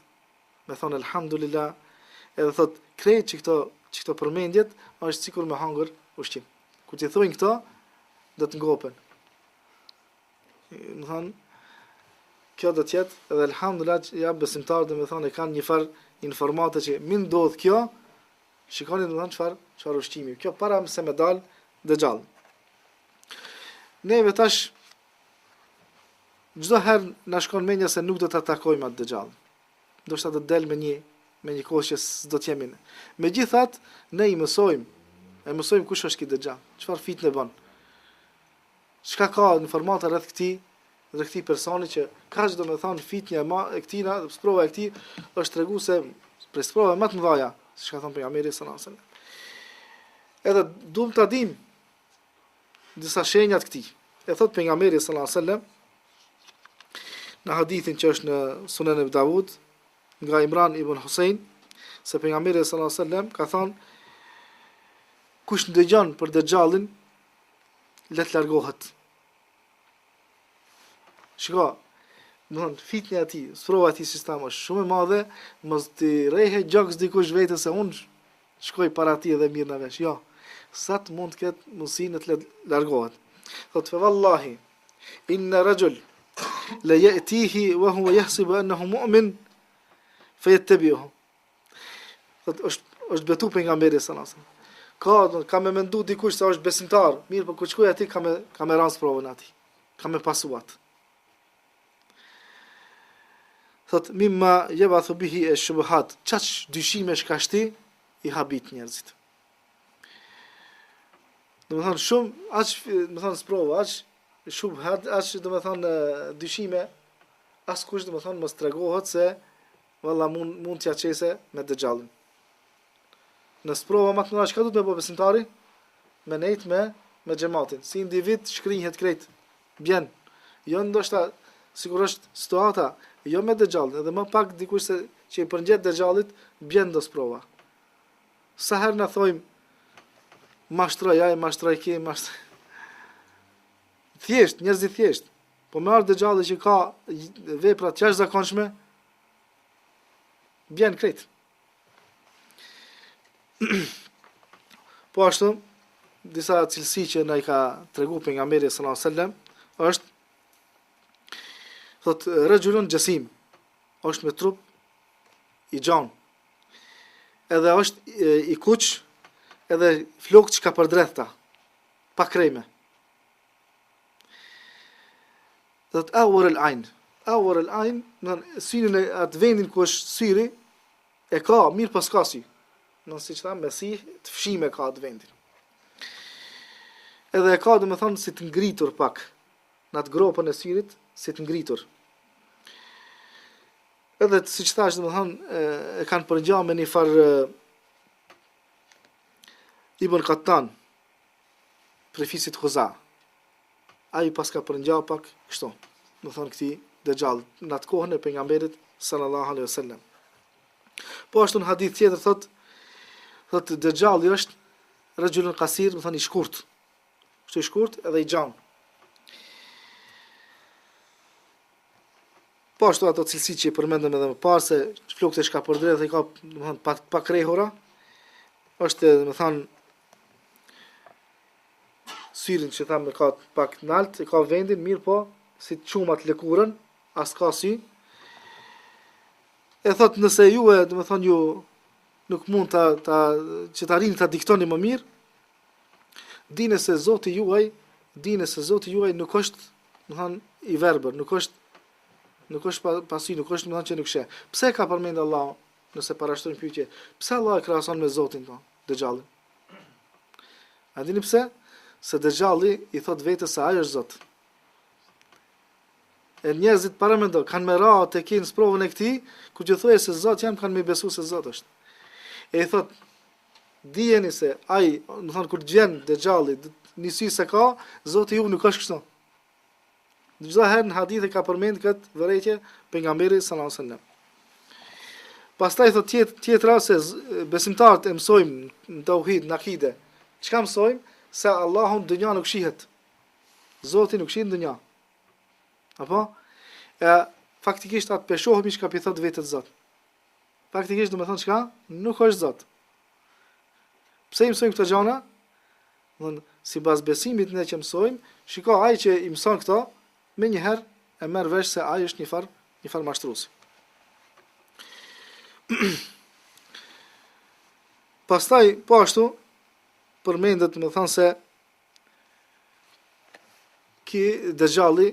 me thon elhamdulillah. Edhe thot krejt që këto që këto përmendjet është sikur me hangër ushqim. Kur t'i thonë këto do të ngopen. Domethonë, kjo do të jetë edhe elhamdulillah ja besimtarët domethonë e kanë një farë informate që me ndodh kjo, shikoni domethonë çfarë çfarë ushqimi. Kjo para se me dal Dexhalli. Neve tash çdo herë na shkon mendja se nuk do ta takojmë atë Dexhall. Ndoshta do të del me një me një kohë që s'do të jemi ne. Megjithatë, ne i mësojmë, e mësojmë kush është ky Dexhall, çfarë fitne bën. Çka ka informata rreth këtij rreth këtij personi që kaq domethonë fitnja e ma e këtina, sprova e këtij është tregu se prej sprovave më të mëdha, siç ka thënë pejgamberi sallallahu alajhi wasallam. Edhe duam ta dim disa shenja të këtij. E thot pejgamberi sallallahu alajhi wasallam në hadithin që është në Sunan Ebu Davud nga Imran ibn Husein se pejgamberi sallallahu alajhi wasallam ka thënë kush ndëgjon për Dexhallin le të largohet. Shiko, domethonë, fitnja e tij, sprova e tij sistem është shumë e madhe, mos t'i rrehë gjoks dikush veten se unë shkoj para tij dhe mirrna vesh. Jo, sa të mund të ketë mundësi le të largohet. Thotë, fe vallahi, inna rajul, le je'tihi wa huwa jahsibu ennehu mu'min, fe jettebiuhu. Thot është është betu pejgamberi sallallahu alajhi wasallam. Ka do ka me mendu dikush se është besimtar, mirë po kur shkoj aty ka me ka me ra n'sprovën aty. Ka me pasu atë. Thot mimma jebathu bihi e shubuhat, qaq dyshime ka shti i habit njerëzit. Domethonë shumë, aq, domethonë sprova, aq shubhat, aq domethonë dyshime, askush domethonë mos tregohet se Valla mund mund t'ja qese me Dexhallin. Në sprova më të mëdha çka duhet me bë besimtari? Me nejt me me xhematin. Si individ shkrihet krejt. Bjen. Jo ndoshta sikur është situata, jo me Dexhallin, edhe më pak dikush se që i përngjet Dexhallit, bjen do sprova. Sa herë na thojmë mashtroj ai, mashtroj ky, mashtroj. Thjesht, njerëzit thjesht. Po me ardhë Dexhalli që ka vepra të jashtëzakonshme, bjen krejt. Po ashtu, disa cilësi që na i ka tregu pejgamberi sallallahu alajhi wasallam është thot rexhulun xhesim, është me trup i gjanë. Edhe është i kuq, edhe flokët shkapërdredhta, pa kreme. Thot awar al ain. Awar al ain, do syrin e atë vendin ku është syri e ka, mirëpo s'ka sy. Do siç thamë, me sy të fshime ka atë vendin. Edhe e ka domethënë si të ngritur pak në atë gropën e syrit, si të ngritur. Edhe siç thash, domethënë e, e kanë përngja me një farë Ibn Kattan prej fisit Huza. Ai paska përngja pak kështu, domethënë këtij Dexhallit, në atë kohën e pejgamberit sallallahu alaihi wasallam. Po ashtu në hadith tjetër thot thot Dexhalli është rexhulun kasir, domethënë i shkurt. Kështu i shkurt edhe i gjanë. Po ashtu ato cilësi që i përmendëm edhe më parë se flokët e shkapërdredhë i ka, domethënë pa pa krehura, është domethënë syrin që thamë e ka pak nalt, e ka vendin mirëpo si të çum atë lëkurën, as ka sy. E thot nëse ju e, domethënë ju nuk mund ta ta që ta arrini ta diktoni më mirë, dine se Zoti juaj, dine se Zoti juaj nuk është, domethënë i verbër, nuk është nuk është pa, pa sy, nuk është domethënë që nuk sheh. Pse ka përmend Allahu, nëse parashtrojmë pyetje, pse Allah e krahason me Zotin tonë, Dexhallin? A dini pse? Se Dexhalli i thot vetes se ai është Zot. E njerëzit paramendo, kanë me ra te ky në sprovën e këtij, kur t'ju thojë se Zot jam, kanë me besu se Zot është. E i thot, dijeni se ai, domethonë, kur të vjen Dexhalli, një sy s'e ka, Zoti ju nuk është kështu. Çdo herë në hadithe ka përmend këtë vërejtje pejgamberi sallallahu alajhi wasallam. Pastaj thot tjet, tjetra se besimtarët e mësojmë në tauhid, në akide. Çka mësojmë? Se Allahu në dynja nuk shihet. Zoti nuk shihet në dynja. Apo? E faktikisht atë pe shohim çka pi thot vetes Zot. Faktikisht domethonë çka? Nuk është Zot. Pse i mësojmë këto gjana? Domthon sipas besimit ne që mësojmë, shiko ai që i mëson këto, menjëherë e merr vesh se ai është një far, një far mashtruesi. Pastaj po ashtu përmendet domethonë se ky Dexhalli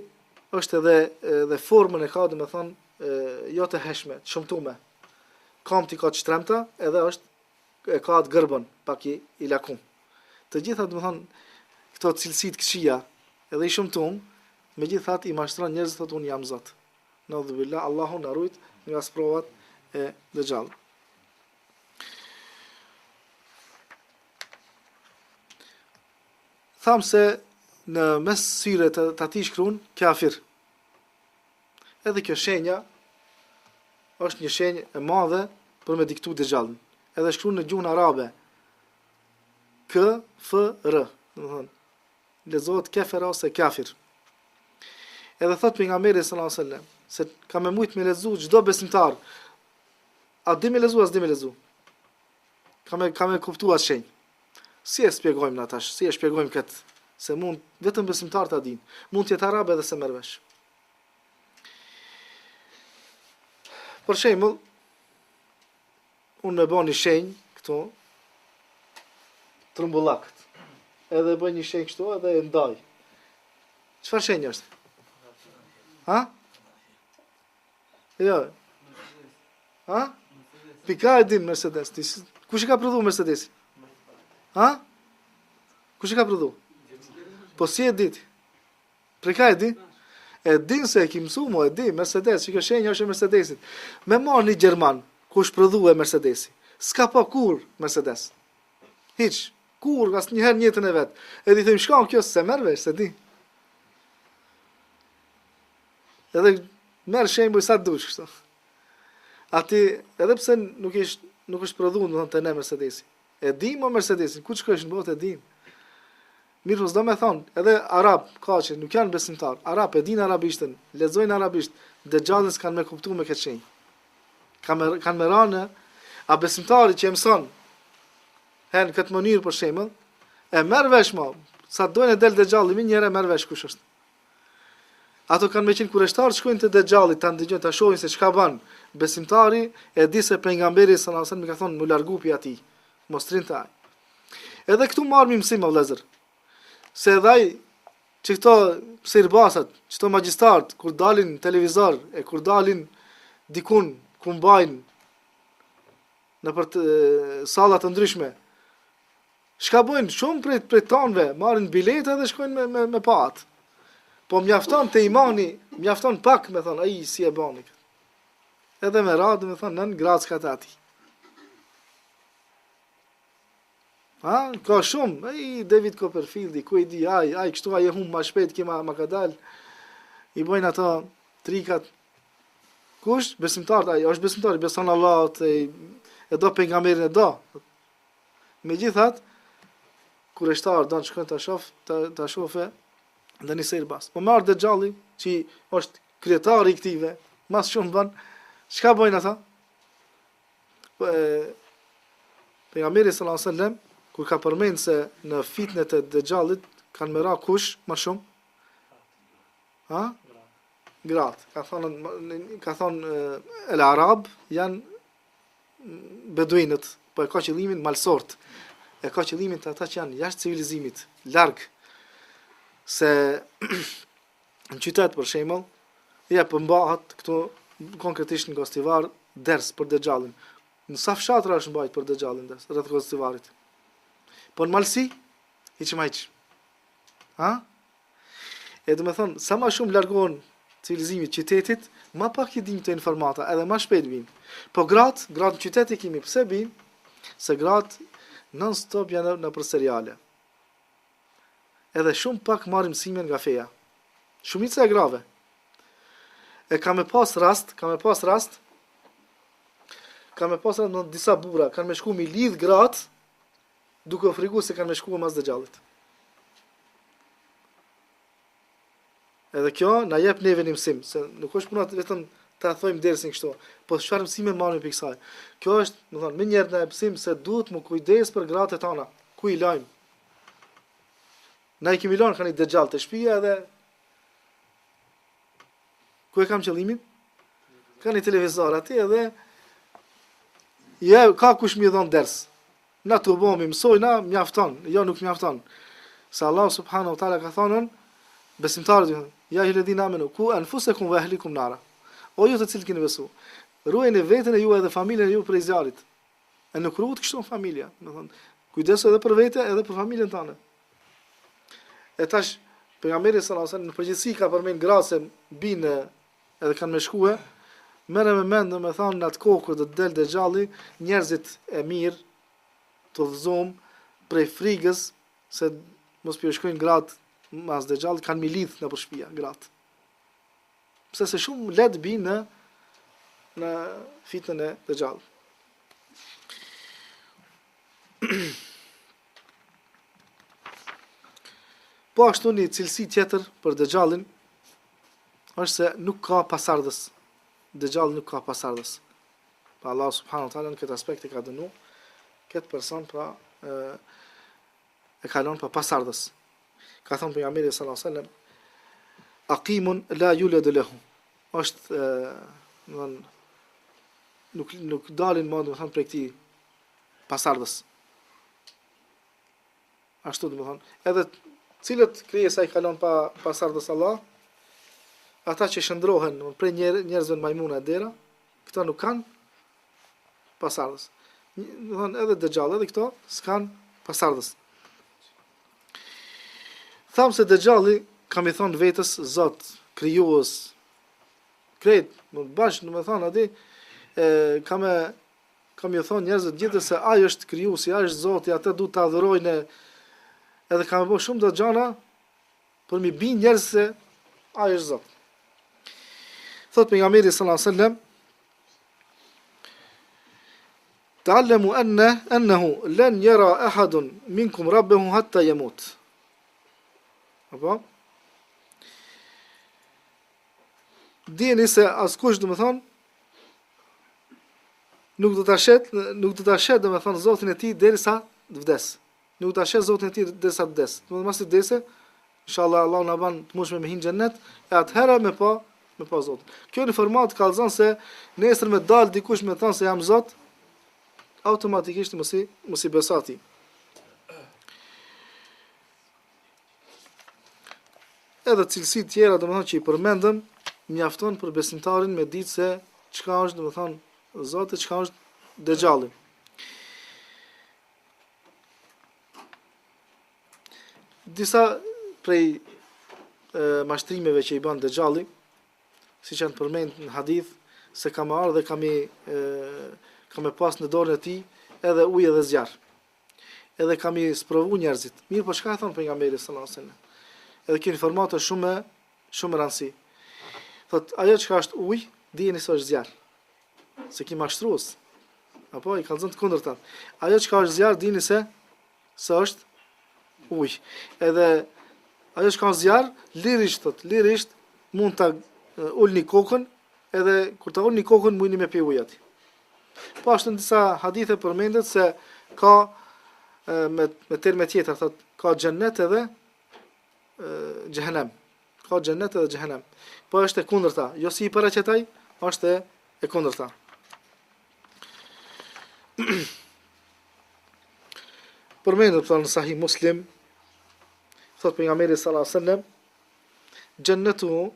është edhe edhe formën e ka domethonë jo të hijshme, të shëmtume. Kamët i ka të shtremta, edhe është e ka atë gërbën pak i, i lakum. Të gjitha domethonë këto cilësi të këqija, edhe i shëmtum, megjithatë i mashtron njerëzit thotë unë jam Zot. Neudhubillah, Allahu na rujt nga sprovat e Dexhallit. Thamë se në mes syre të, të atij shkruan kafir. Edhe kjo shenja është një shenjë e madhe për me diktu Dexhallin. Edhe shkruan në gjuhën arabe K F R, domethonë lexohet kefera ose kafir. Edhe thot pejgamberi sallallahu alajhi wasallam se ka me mujt me lexu çdo besimtar. A di me lexu, a s'di me lexu? Ka me ka me kuptu atë shenjë. Si e shpjegojmë na tash? Si e shpjegojmë këtë? Se mund vetëm besimtarët ta dinë. Mund të jetë arab edhe s'e merr vesh. Për shembull, unë me bo një shenjë këtu t'rrumbullakët. Edhe bëj një shenjë kështu edhe e ndaj. Çfarë shenjë është? Ha? Jo. Ha? Pika e din Mercedes. Ti, kush e ka prodhu Mercedesin? Ha? Kush e ka prodhu? Po si e di ti? Prej ka e di? E din se e ki mësu mo, e di, Mercedes, që kjo shenjë është e Mercedesit. Me marrë një Gjerman, ku është prodhu e Mercedesi. S'ka pa kurrë Mercedes. Hiç, kurrë, asnjëherë në jetën e vet. E t'i themi, shka kjo, s'e merr vesh, s'e di. Edhe merr shembuj sa dush kështu. Aty, edhe pse nuk është nuk është prodhuar domethënë te ne Mercedesi. E dim mo Mercedesin, ku shkosh në botë e dim. Mirë, po s'do me thonë, edhe arab ka që nuk janë besimtar, arab e din arabishtën, lexojnë arabisht, Dexhallin s'kanë me kuptu me këtë shenjë. Kanë me, kanë me ra në, a besimtari që e mëson, he në këtë mënyrë për shembull, e merr vesh mo, sa dojnë e del Dexhalli, menjëherë e merr vesh kush është. Ato kanë me qenë kureshtar të shkojnë te Dexhalli, ta ndëgjojnë, ta shohin se çka bën. Besimtari e di se pejgamberi sallallahu alajhi wasallam ka thonë m'u largu pi atij, mos t'rrin te ai. Edhe këtu marrim mësim o vëllezër. Se edhe ai që këto sihirbasat, qëto magjistarët kur dalin në televizor e kur dalin dikun ku mbajnë nëpër të, salla të ndryshme. Çka bojnë shumë prej prej tanëve, marrin bileta dhe shkojnë me me me pa atë. Po mjafton te imani, mjafton pak me thon, ai si e bani këtë. Edhe me ra, domethonë, nën grackat e atij. Ha, ka shumë, ai David Copperfieldi, ku e di, ai, ai kështu ai e humb ma shpejt, ky ma, ma ka dal. I bojnë ato trikat. Kush? Besimtar, ai është besimtar, i beson Allahut, e, e do pejgamberin e do. Megjithatë, kureshtar don të shkon ta shof, ta, ta shofe ndonjë sihirbaz. Po me ardh Dexhalli, që është kryetari i këtyve, mas shumë bën, çka bojnë ata? Po, e, pejgamberi sallallahu alajhi wasallam kur ka përmend se në fitnet e Dexhallit kanë me ra kush më shumë? Ha? Gratë. Ka thonë ka thonë el arab janë beduinët, po e ka qëllimin malsorët. E ka qëllimin të ata që janë jashtë civilizimit, larg se në qytet për shembull, ja po mbahet këtu konkretisht në Gostivar ders për Dexhallin. Në sa fshatra është mbajt për Dexhallin ders rreth Gostivarit. Po në Malsi, hiç ma hiç. Ha? E domethonë, sa ma shumë largohen civilizimit qytetit, ma pak i dim këto informata, edhe ma shpejt bin. Po gratë, gratë në qytet i kimi, pse bin? Se gratë non stop janë nëpër seriale. Edhe shumë pak marrin mësime nga feja. Shumica e grave. E ka me pas rast, ka me pas rast, ka me pas rast në disa burra, kanë me shku mi lidh gratë, duke u frigu se kanë me shku mas Dexhallit. Edhe kjo na jep neve një mësim, se nuk është puna vetëm ta thojmë dersin kështu, po çfarë mësime marrim prej kësaj. Kjo është, domethonë, menjëherë na jep mësim se duhet m'u kujdes për gratë tona, ku i lajmë. Na i kemi lënë ka një dexhall te shtëpia edhe ku e kam qëllimin? Ka një televizor aty edhe ja ka kush mi dhon ders. Na tubohemi, mësojna, mjafton, jo nuk mjafton. Se Allah subhanahu wa taala ka thënë besimtarët, ja ejjuhelledhine amenu, ku enfusekum ve ehlikum nara. O ju të cilët keni besu, ruajeni veten e juaj dhe familjen e juaj prej zjarrit. E nuk ruhet kështu familja, domethonë, kujdesu edhe për vete edhe për familjen tënde. E tash pejgamberi sallallahu alajhi wasallam në përgjithësi ka përmend gratë se binë edhe kanë me shkue, merre me mend domethonë në atë kohë kur do të del Dexhalli, njerëzit e mirë të udhëzum prej frigës se mos po shkojnë gratë mas Dexhallit, kanë mi lidh nëpër shpia gratë. Pse se shumë lehtë bin në në fitnën e Dexhallit. Po ashtu një cilësi tjetër për Dexhallin është se nuk ka pasardhës. Dexhalli nuk ka pasardhës. Pra Allah subhanahu wa taala në këtë aspekt e ka dënu këtë person pra e, e ka lënë pa pasardhës. Ka thënë pejgamberi sallallahu alajhi wasallam Aqimun la yulad lahu. Është domthon nuk nuk dalin më domthon prej këtij pasardhës. Ashtu domethënë, edhe cilët krijesa i ka lon pa pasardhës Allah, ata që shndërrohen domethënë prej njer, njerëzve në majmuna e dera, këta nuk kanë pasardhës. Domethënë edhe Dexhall, edhe këto s'kan pasardhës. Thamë se Dexhalli ka mi thonë vetes Zot, krijues, krejt, më bash, domethënë, ati, e, ka me Ka me ju thonë njerëzve të gjithë se ai është krijuesi, ai është Zoti, atë duhet ta adhurojnë. Edhe ka me bo shumë do gjana për mi bind njerëz se ai është Zot. Thot pejgamberi sallallahu alajhi wasallam Ta'lamu anna annahu lan yara ahadun minkum rabbahu hatta yamut. Apo? Dijeni se askush, domethonë, nuk do ta shet, nuk do ta shet domethënë Zotin e tij derisa të vdes. Nuk do ta shet Zotin e tij derisa të vdes. Domethënë masi të vdesë, inshallah Allahu na bën të mundshme me hi në xhennet, e atëherë me pa. Me pa Zotin. Kjo informatë kallzon se nesër me dal dikush me thënë se jam Zot, automatikisht mos i mos i beso atij. Edhe cilësitë tjera, domethënë që i përmendëm, mjafton për besimtarin me ditë se çka është, domethënë, Zoti, çka është Dexhalli. Disa prej e, mashtrimeve që i bën Dexhalli, siç janë përmend në hadith, se ka me ardhë dhe ka me, e, ka me pas në dorën e tij edhe ujë edhe zjarr. Edhe ka me i sprovu njerëzit. Mirëpo çka e thonë pejgamberi sallallahu alajhi wasallam. Edhe kjo informatë është shumë shumë rëndësi. Thot ajo çka është ujë, dijeni se është zjarr. Se ky mashtrues. Apo i kallzon të kundërtat. Ajo çka është zjarr, dijeni se se është ujë. Edhe ajo çka është zjarr, lirisht thot, lirisht mund ta ulni kokën, edhe kur ta ulni kokën mundni me pi ujë aty. Po ashtu në disa hadithe përmendet se ka me me terme tjera thot ka xhennet edhe xhehenem. Ka xhennet edhe xhehenem. Po është e kundërta, jo si i paraqet ai, është e, e kundërta. Përmendet në Sahih Muslim, thot pejgamberi sallallahu alajhi wasallam, Xhennetu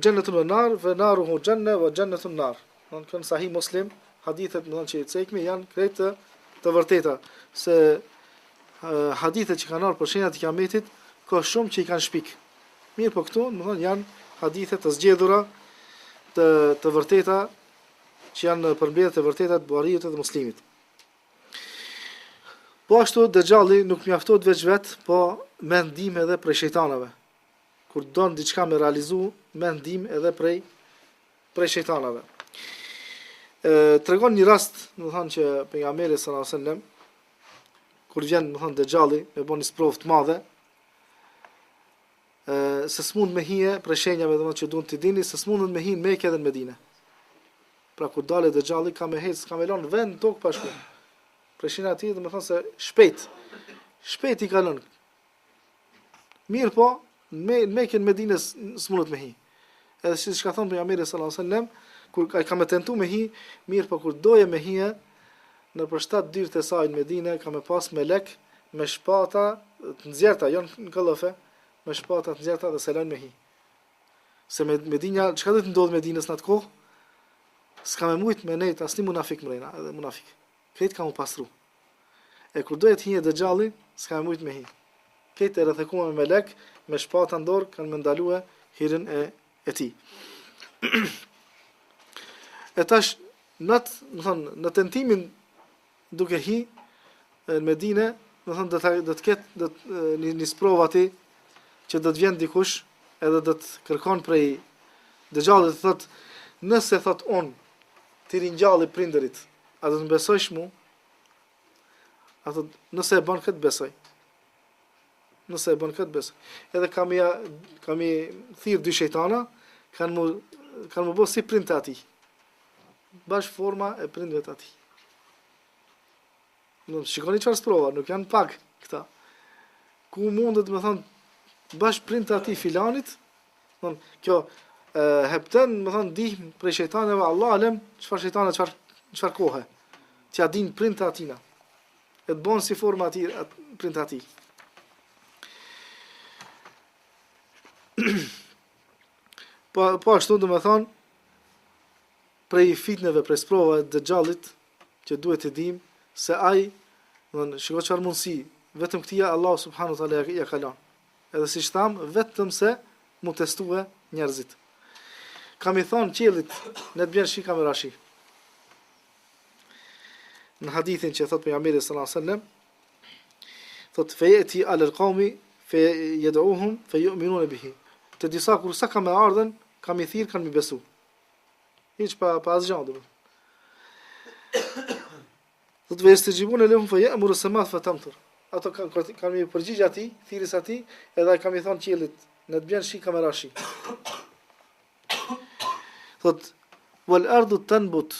xhennetun ve nar ve naruhu xhenne ve xhennetun nar. Do të thonë Sahih Muslim, hadithet do të thonë që i cekmi janë krejt të, të vërteta se hadithet që kanë ardhur për shenjat e kiametit ka shumë që i kanë shpik. Mirëpo këtu, do të thonë janë hadithe të zgjedhura të të vërteta që janë në përmbledhje të vërteta të Buhariut dhe Muslimit. Po ashtu Dexhalli nuk mjaftohet veç vet, po merr ndihmë edhe prej shejtanave. Kur don diçka me realizu, merr ndihmë edhe prej prej shejtanave. E tregon një rast, do të thonë që pejgamberi sallallahu alajhi wasallam kur vjen, do të thonë Dexhalli me bo një sprovë të madhe, ë se s'mund me hi prej shenjave domethënë që duhet t'i dini se s'mundet me hi në Mekë edhe në Medinë. Pra kur dale Dexhalli ka me hec, s'ka me lon vend në tokë pa shku. Prej shenjave të tij, domethënë se shpejt, shpejt i kalon. Mirëpo, në Mekë në Medinë s'mundet me hi. Edhe siç ka thënë pejgamberi sallallahu alajhi wasallam, kur ai ka me tentu me hi, mirëpo kur doje me hi, nëpër shtatë dyert e saj në Medinë ka me pas melek me shpata të nxjerrta, jo në këllëfe, me shpata të nxjerrta dhe s'e lojnë me hi. Se me Medina, çka do të ndodhë Medinës në atë kohë? S'ka me mujt me nejt asnjë munafik mrena, edhe munafik. Krejt ka mu pastru. E kur do të hije Dexhalli, s'ka me mujt me hi. Krejt e rrethikuar me melek, me shpata në dorë, kanë me ndalue hyrjen e, e tij. e tash, në atë, me thonë, në tentimin duke hi në Medine, do thonë do të do të ketë do të një, një sprovë aty që do të vjen dikush edhe do të kërkon prej Dexhallit të thotë nëse thot un t'i ringjalli prindërit, a do të më besojsh mu? A thot nëse e bën këtë besoj. Nëse e bën këtë besoj. Edhe ka me ja ka me thirr dy shejtana, kanë mu kanë mu bë si prindët e atij. Bash forma e prindve të atij. Në shikoni çfarë sprova, nuk janë pak këta. Ku mundet me thonë, bash prindët e atij filanit, thonë, kjo e, hepten, me thonë, ndihmë prej shejtaneve, Allahu alem, çfarë shejtane, çfarë, çfarë kohe, t'ia dinë prindët e atina, e të bonë si forma atij, at, prindët e atij. Po, po ashtu, domethonë, prej fitneve, prej sprovave të Dexhallit, që duhet të dimë se ai, do shiko çfarë mundësi, vetëm këtij Allahu subhanahu wa taala ja ka lon. Edhe siç tham, vetëm se mu testue njerëzit. Ka me i thon qiellit, ne të bjen shi ka me ra shi. Në hadithin që thot pejgamberi sallallahu alajhi wasallam, thot fe yati ala al-qawmi fe yad'uhum fe yu'minun bihi. Te disa kur sa ka me ardhën, ka me thirr, kanë me besu. Hiç pa pa asgjë do. Thot ve jestexhibune lehu fe ya'muru sama fa tamtir. Ato kanë kanë me përgjigj atij, thirrjes atij, edhe ai ka me thon qiellit, në të bjen shi ka me ra shi. Thot wal ardu tanbut.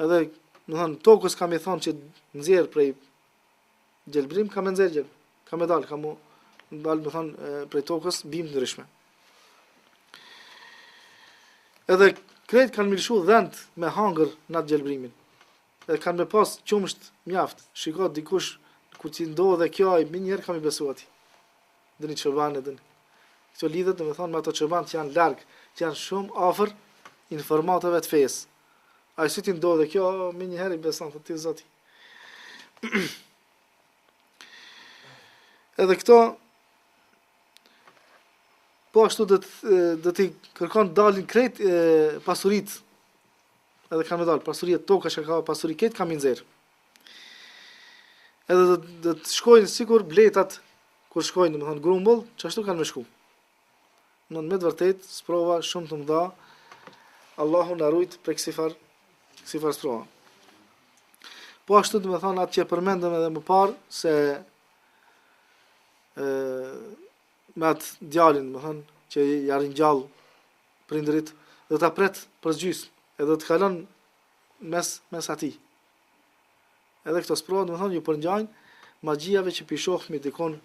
Edhe, do thon tokës ka me thon që nxjerr prej gjelbrim ka me nxjerr gjelb, ka me dal, ka mu dal, me thon prej tokës bimë të ndryshme. Edhe krejt kanë me lëshu dhent me hangër në atë gjelbrimin. Edhe kanë me pas qumësht mjaft. Shiko, dikush, kur t'i ndodhë kjo, ai menjëherë ka me i besu atij. Dini çoban e dini. Këto lidhet, domethonë, me ato çoban që janë larg, që janë shumë afër informatave të fesë. Ai si t'i ndodhë kjo, menjëherë i beson, thotë ti zoti. Edhe këto, po ashtu do të do t'i kërkon dalin krejt e, pasuritë edhe kanë me dalë pasuritë toka që ka pasuri krejt ka me i nxjerr edhe do, do të shkojnë sikur bletat kur shkojnë domethonë grumbull qashtu kanë me shku në me të vërtet sprova shumë të mëdha Allahu na rujt prej kësifar kësifar sprova po ashtu domethonë atë që e përmendëm edhe më parë se e, me atë djalin, domethonë, që ja ringjall prindërit, do ta pret për gjysmë, edhe do të kalon mes mes atij. Edhe këto sprova, domethonë, ju përngjajnë magjiave që pi shohmi dikun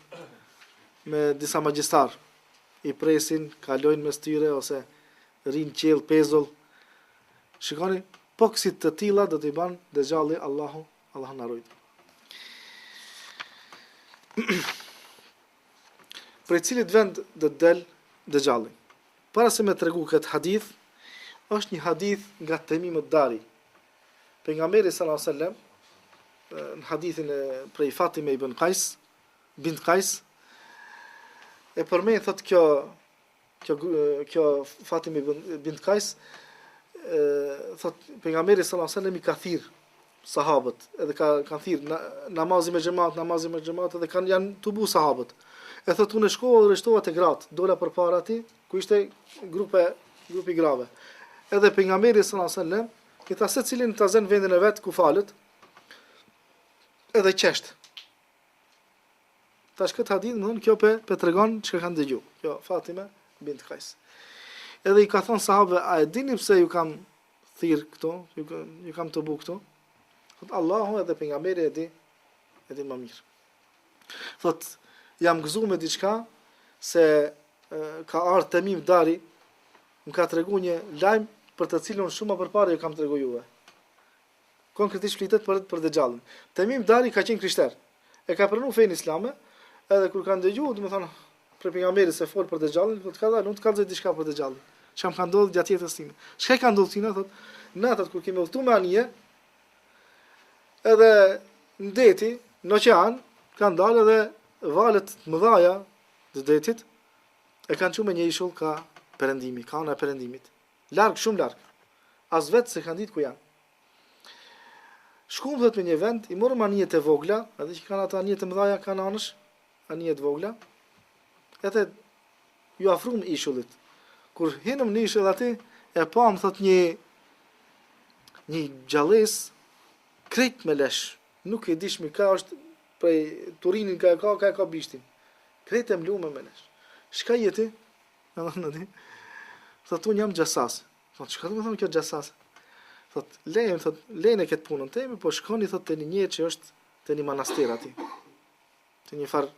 me disa magjistar. I presin, kalojnë mes tyre ose rrinë qiell pezull. Shikoni, po kësi të tilla do t'i ban Dexhalli Allahu Allahu na rujt. Prej cilit vend do të del Dexhalli? Para se me tregu këtë hadith, është një hadith nga Temim Dari. Pejgamberi sallallahu alajhi wasallam në hadithin e prej Fatime ibn Kajs, bint Kajs, e përmend thot kjo Kjo kjo Fatime bint Kajs e thot pejgamberi sallallahu alajhi wasallam i ka thirr sahabët, edhe ka kanë thirr na, namazi me xhamat, namazi me xhamat edhe kanë janë tubu sahabët. E thot unë shkova dhe rreshtova te gratë, dola përpara atij, ku ishte grupe grupi grave. Edhe pejgamberi sallallahu alajhi wasallam i tha secilin ta zën vendin e vet ku falet. Edhe qesht. Tash këtë hadith, domethonë, kjo pe, pe tregon çka kanë dëgju. Kjo Fatime bint Kajs. Edhe i ka thonë sahabëve, a e dini pse ju kam thirr këtu, ju, ju kam tubu këtu? Thot, Allahu edhe pejgamberi e di, e di më mirë. Thot, jam gëzu me diçka se e, ka ardhë Temim Dari, më ka tregu një lajm për të cilën shumë më përpara ju kam tregu juve. Konkretisht flitet për për Dexhallin. Temim Dari ka qenë krishter. E ka pranu fenë islame, edhe kur ka ndëgju, domethonë, prej pejgamberit se fol për Dexhallin, thotë ka dalë, unë të kallzoj diçka për Dexhallin. Çka më ka ndodhur gjatë jetës time. Çka i ka ndodhur tina, thotë, natën kur kemi udhëtu me anije, edhe në deti, në oqean, kanë dalë edhe valët të mëdhaja të detit, e kanë çu me një ishull ka perëndimi, ka ana e perëndimit. Larg, shumë larg. As vetë s'e kanë ditë ku janë. Shkum thot me një vend, i morëm anijet e vogla, edhe që kanë ato anije të mëdha kanë anësh, anije të vogla. Edhe ju afrum ishullit. Kur hinëm në ishull aty, e pam thot një një gjallesë krejt me lesh. Nuk e dishmi ka është prej turinin ka e ka, ka e ka bishtin. Krejt e mlume me lesh. Çka je ti? Në di. Thot unë jam xhasas. Thot çka do të thonë kjo xhasas? Thot lejmë, thot lejnë këtë punën teme, po shkoni thot te një njeri që është te një manastir aty. Te një far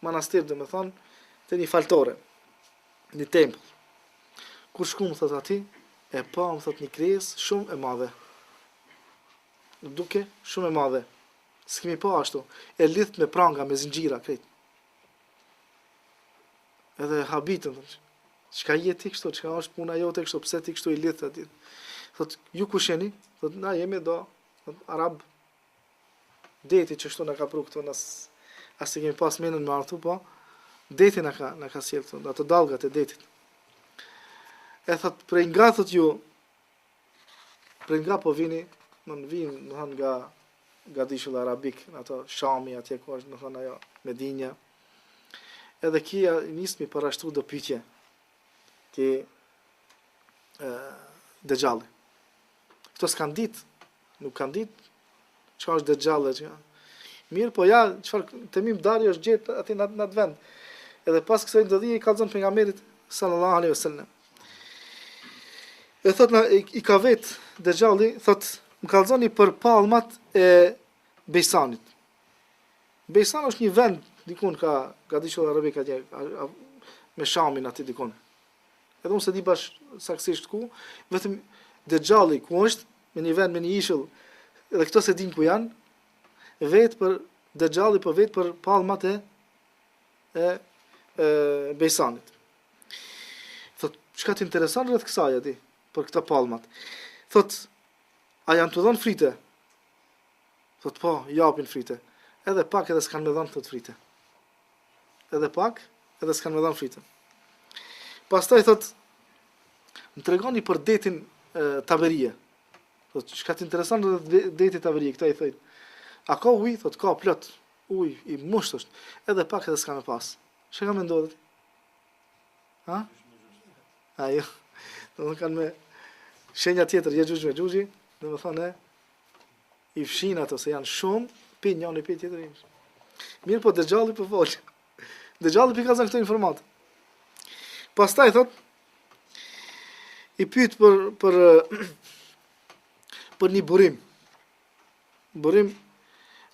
manastir, domethonë, te një faltore, një tempull. Kur shkum thot aty, e pam thot një krijesë shumë e madhe. Duke shumë e madhe. S'kemi pa ashtu. E lidht me pranga, me zinxhira krejt. Edhe habitën, thotë, çka je ti kështu, çka është puna jote kështu, pse ti kështu i lidh aty? Thot, ju kush jeni? Thot, na jemi do, thot, arab. Deti qështu na ka pru këtu, nas, as e kemi pas menën me ardh, po, deti na ka, na ka sjellë këtu, ato dallgat e detit. E thot, prej nga thot ju, Prej nga po vini, më në vinë, domethonë nga gadishulli arabik, në ato Shami, atje ku është, domethonë ajo, Medinja. Edhe ky ja nis me i parashtru do pytje, ti e, Dexhalli. Këto s'kanë ditë, nuk kanë ditë, çka është Dexhalli, çka. Mirë, po ja, çfarë Temim Dari është gjetë aty në atë vend. Edhe pas kësaj ndodhie i kallzon pejgamberit sallallahu alaihi wasallam. E thot na i, i ka vet Dexhalli, thot më kallzoni për palmat e Bejsanit. Bejsan është një vend dikun ka gadishull arabik atje me Shamin aty dikun. Edhe unë s'e di bash saktësisht ku, vetëm Dexhalli ku është, në një vend me një ishull, edhe këto s'e din ku janë, vet për Dexhalli po vet për palmat e e, e Bejsanit. Thot, çka të intereson rreth kësaj aty, për këto palmat? Thot, a janë tu dhënë fryte? Thot, po, japin fryte. Edhe pak edhe s'kanë me dhënë thot fryte. Edhe pak, edhe s'kanë me dhënë fryte. Pastaj thot, më tregoni për detin e, Taberije. Thot, çka të intereson rreth detit Taberije, këta i thojnë. A ka ujë? Thot, ka plot. Ujë i musht është. Edhe pak edhe s'ka me pas. Çka ka me ndodhë? Ha? Ajo. Do të kanë me shenja tjetër, Jexhuxh Mexhuxhi, domethënë i fshin ato se janë shumë, pi njëri pi tjetri. Mirëpo Dexhalli po fol. Dexhalli po i kallzon këto informata. Pastaj thot i pyet për për për një burim. Burim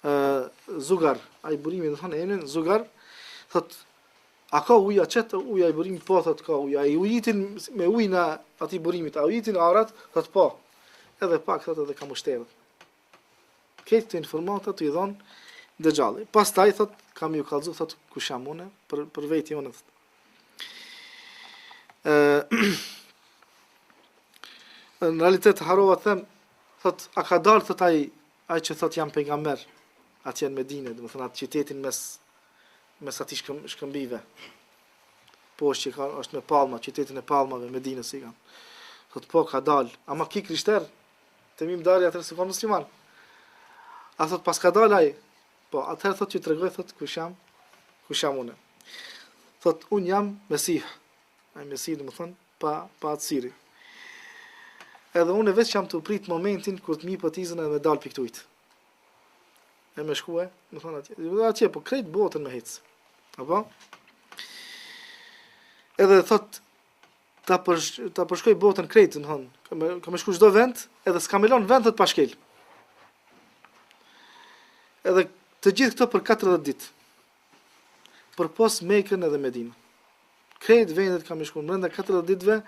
ë Zugar, ai burimi do thonë emrin Zugar, thot a ka ujë, a qet ujë ai burimi po thot ka ujë, a i ujitin me ujin e atij burimit, a ujitin arat, thot po. Edhe pak thot edhe ka m'u shterdh. Krejt këto informata tu i dhon Dexhalli. Pastaj thot kam ju kallzu thot kush jam unë për për veti unë thot. Ë në realitet harrova të them thot a ka dalë thot ai ai që thot jam pejgamber atje në Medinë, domethënë atë qytetin mes mes atij shkëm, shkëmbive. Poshtë që ka është me palma, qytetin e palmave Medinës i kanë. Thot po ka dalë, ama ki krishter, Temim Dari atëherë s'u kon musliman. A thot pas ka dalë ai? Po, atëherë thot ju tregoj thot kush jam, kush jam unë. Thot un jam Mesih. Ai Mesih domethën pa pa atë Edhe unë veç jam tu prit momentin kur të m'jepet izën edhe me dal pi këtujt. E me shkue, domethonë atje. Dhe atje, po krejt botën me hec. Apo? Edhe thot, ta, përsh, ta përshkoj botën krejt, domethonë, ka me, ka me shku çdo vend, edhe s'ka me lon vend thot pa shkel. Edhe të gjithë këto për 40 ditë. Përpos Mekën edhe Medinën. Krejt vendet ka me shku brenda 40 ditëve,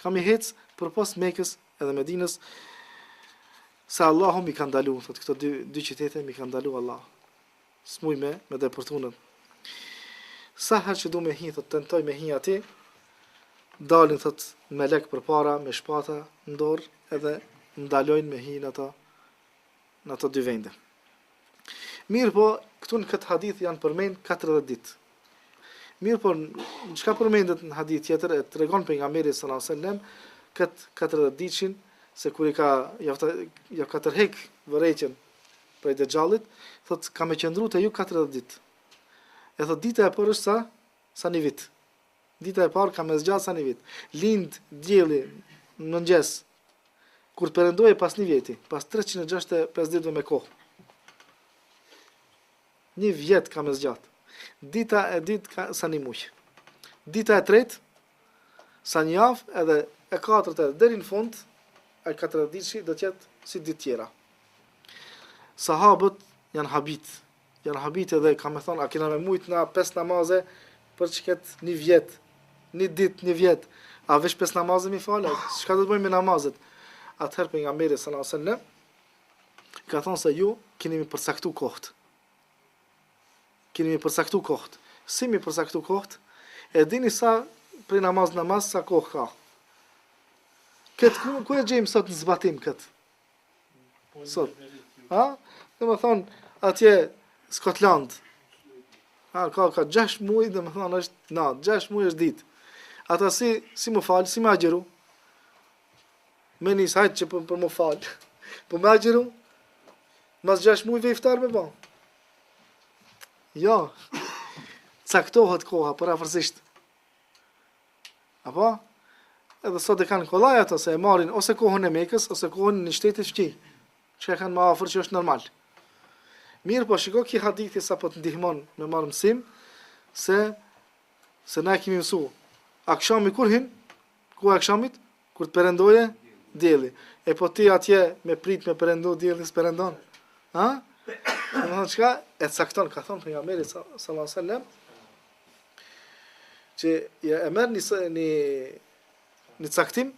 ka me hec përpos Mekës edhe Medinës, se Allahu m'i ka ndalu, thot këto dy, dy qytete m'i ka ndalu Allahu. S'muj me, me depërtu në. Sa herë që du me hi, thot, tentoj me hi aty, dalin, thot, melek përpara, me shpata në dorë, edhe ndalojnë me hi në ato, në ato dy vende. Mirëpo, këtu në këtë hadith janë përmend 40 ditë. Mirëpo, çka përmendet në hadith tjetër, e tregon pejgamberi sallallahu alajhi wasallam këtë 40 ditëshin, se kur i ka, ja, ja ka tërhek vërejtjen prej Dexhallit, thot ka me qëndru te ju 40 ditë. E thot dita e parë është sa sa një vit. Dita e parë ka me zgjat sa një vit. Lind dielli në mëngjes kur të perëndojë pas një vjeti, pas 365 ditëve me kohë. Një vjet ka me zgjat. Dita e dytë ka sa një muj. Dita e tretë sa një javë edhe e katërt edhe deri në fund ai 40 ditëshi do të jetë si ditë tjera. Sahabët janë habit, janë habit edhe kanë me thonë, a kena me mujt na pesë namaze për qëket një vjet, një dit, një vjet, a veç pesë namaze mi falë, çka do të bëjmë me namazet? Atëherë pejgamberi sallallahu alajhi wasallam ka thonë se ju keni mi përcaktu kohët. Keni mi përcaktu kohët. Si mi përcaktu kohët? E dini sa prej namaz namaz sa kohë ka. Këtë ku, ku e gjejmë sot në zbatim këtë? Sot. Ha? Domethonë, atje Skotland. Ha, ka, ka 6 muaj, domethonë, është natë, 6 muaj është ditë. Ata si, si m'u falë, si me agjëru? Me nis, hajtë që për, për m'u falë. Po me agjëru? Mas 6 mujve iftar me ba. Jo, caktohet koha, përafërsisht. Apo? Edhe sot e kanë kollaj ato se e marrin ose kohën e Mekës ose kohën e një shteti fqinj, që e kanë më afër që është normal. Mirëpo, shiko ki hadithi sa po të ndihmon me marrë mësim, se, se na e kemi mësu. Akshami kur hin? Koha e akshamit? Kur të perëndoje? Dielli. E po ti atje me prit me perëndu dielli s'perëndon. Ha? Domethonë çka? E cakton, ka thonë pejgamberi sallallahu alajhi wasallam. Që e merr një, një, një caktim,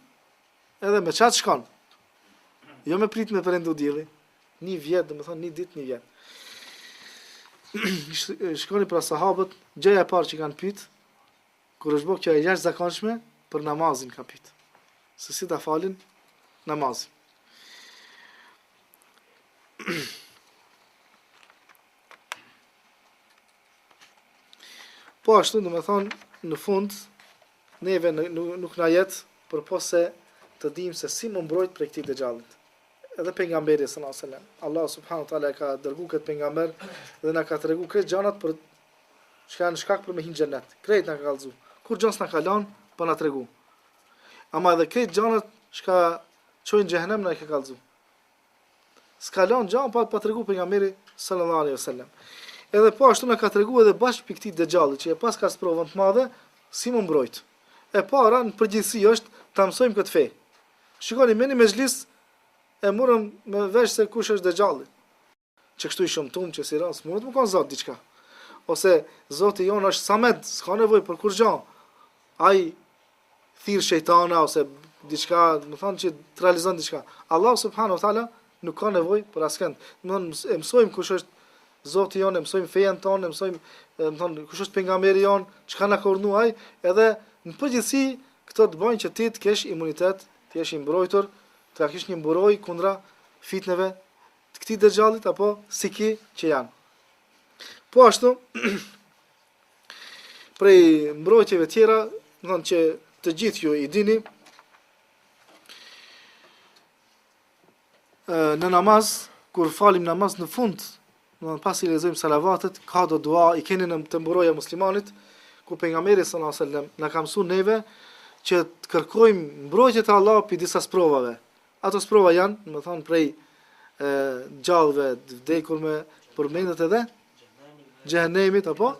edhe me qatë shkon. Jo me prit me perëndu dielli, një vjet, domethonë, një ditë, një vjet. Shikoni pra sahabët, gjëja e parë që kanë pyet, kur është bërë kjo e jashtëzakonshme, për namazin kanë pyet. Se si ta falin namazin. Po ashtu, domethonë, në fund, neve nuk na jet përpos se të dimë se si m'u mbrojt prej këtij dexhallit. Edhe pejgamberi sallallahu alajhi wasallam, Allah subhanahu wa taala e ka dërgu këtë pejgamber dhe na ka tregu krejt gjanat për çka janë shkak për me hi n'xhennet. Krejt na ka kallzu. Kurgjo s'na ka lënë pa na tregu. Ama edhe krejt gjanat çka çojnë n'xhehenem na i ka kallzu. S'ka lënë gjë pa pa tregu pejgamberi sallallahu alaihi wasallam. Edhe po ashtu na ka tregu edhe bash pi këtij dexhallit që e paska sprovën të madhe si m'u mbrojt. E para në përgjithësi është ta mësojmë këtë fe. Shikoni me një mexhlis e morëm me vesh se kush është dexhalli. Që kështu i shëmtum që si rast, mundet me kon Zot diçka. Ose Zoti jonë është Samed, s'ka nevojë për kurrgjë. Ai thirr shejtana ose diçka, domethonë që të realizon diçka. Allah subhanahu wa taala nuk ka nevojë për askënd. Domethonë e mësojmë kush është Zoti jonë, e mësojmë fejen tonë, e mësojmë, domethonë kush është pejgamberi jonë, çka na ka urdhnu ai, edhe në përgjithësi këto të bëjnë që ti të kesh imunitet, të jesh i mbrojtur, të kesh një mburojë kundra fitneve të këtij dexhallit apo si ky që janë. Po ashtu prej mbrojtjeve tjera, domethonë që të gjithë ju i dini, në namaz, kur falim namaz në fund, domethonë pasi lexojmë salavatet, ka do dua, i keni në te mburoja e muslimanit, ku pejgamberi sallallahu alajhi wasallam na ka mësuar neve që të kërkojmë mbrojtje te Allahu pi disa sprovave. Ato sprova janë, domethonë prej e, gjallëve, të vdekurve, përmendet edhe xhehenemit apo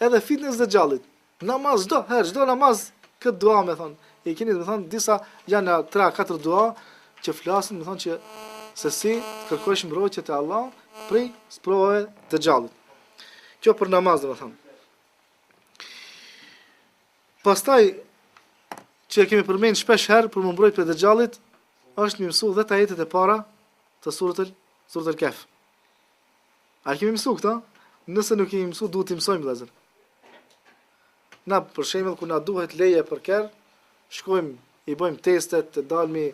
edhe fitnes dexhallit. Namaz çdo herë, çdo namaz këtë dua me thon. I keni domethonë disa janë 3-4 dua që flasin, domethonë që se si të kërkosh mbrojtje te Allahu prej sprovave të dexhallit. Kjo për namaz domethonë. Pastaj që e kemi përmend shpesh herë për m'u mbrojt prej dexhallit, është me mësu 10 ajetet e para të suratul suratul Kehf. A kemi mësu këta? Nëse nuk kemi mësu, duhet t'i mësojmë vëllazër. Na për shembull kur na duhet leje për kerr, shkojmë i bëjmë testet, të dalmi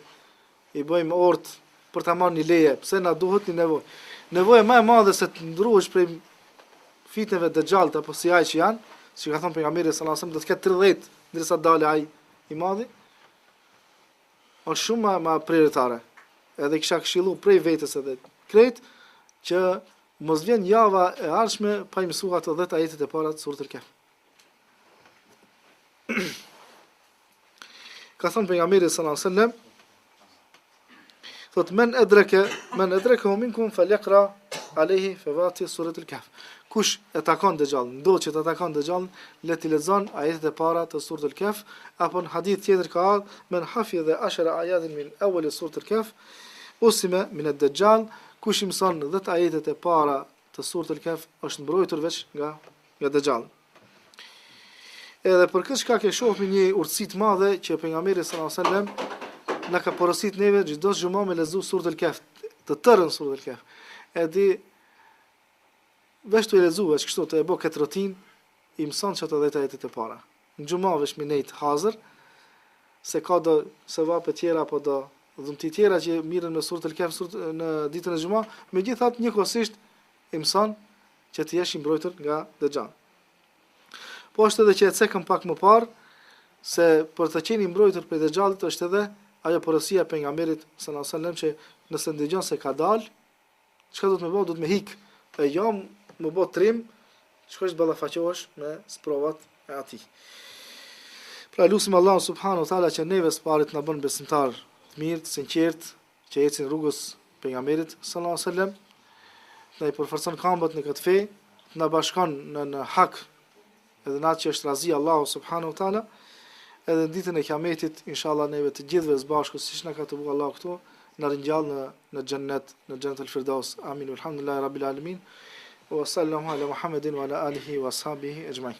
i bëjmë orët për ta marrë një leje, pse na duhet një nevojë. Nevoja më e madhe se të ndruhesh prej fitneve dexhallit apo si ai që janë, si ka thënë pejgamberi sallallahu alajhi wasallam, do të ketë 30 derisa dalë ai i madhi. Është shumë më më prioritare. Edhe kisha këshillu prej vetes edhe krejt që mos vjen java e ardhshme pa i mësuar ato 10 ajetet e para të suratul Kehf. Ka thënë pejgamberi sallallahu alajhi wasallam, thot men edreke, men edrekehu minkum falyaqra alayhi fawati surat al-kahf. Kush e takon dexhallin, ndodh që ta takon dexhallin, le t'i lexon ajetet e para të surat al-Kahf, apo në hadith tjetër ka ardhur men hafidha ashara ayatin min awwal surat al-Kahf, usima min ad-dajjal, kush i mëson 10 ajetet e para të surat al-Kahf është mbrojtur veç nga nga dexhalli. Edhe për këtë shkak e shohim një urtësi të madhe që pejgamberi sallallahu alajhi wasallam na ka porosit neve çdo xhuma me lexu surat al-Kahf, të tërën surat al-Kahf. Edhe veç tu e lexu veç kështu të e bë këtë rutinë, i mëson qato 10 ajetet e para. Në xhuma veç me nejt hazër, se ka do sevape tjera apo do dhunti tjera që mirren me surat al-Kahf surat në ditën e xhuma, megjithatë njëkohësisht i mëson që të jesh i mbrojtur nga dexhalli. Po ashtu edhe që e cekëm pak më parë, se për të qenë i mbrojtur prej dexhallit është edhe ajo porosia e pejgamberit sallallahu alajhi wasallam që nëse ndëgjon se ka dal, çka do të me bë, do të me hik, e jo me bë trim, shkosh të ballafaqohesh me sprovat e atij. Pra lusim Allahun subhanahu wa taala që neve së pari të na bën besimtar të mirë, të sinqertë, që ecin rrugës pejgamberit sallallahu alajhi wasallam, të na i përforcon kambët në këtë fe, të na bashkon në në hak edhe në atë që është razi Allahu subhanahu wa taala, edhe në ditën e Kiametit, inshallah neve të gjithëve së bashku siç na ka tubu Allahu këtu, na ringjall në në xhennet, në xhennet el-Firdaus. Amin. Alhamdulillah rabbil alamin. Wa sallallahu ala Muhammedin wa ala alihi wa ashabihi ejmain.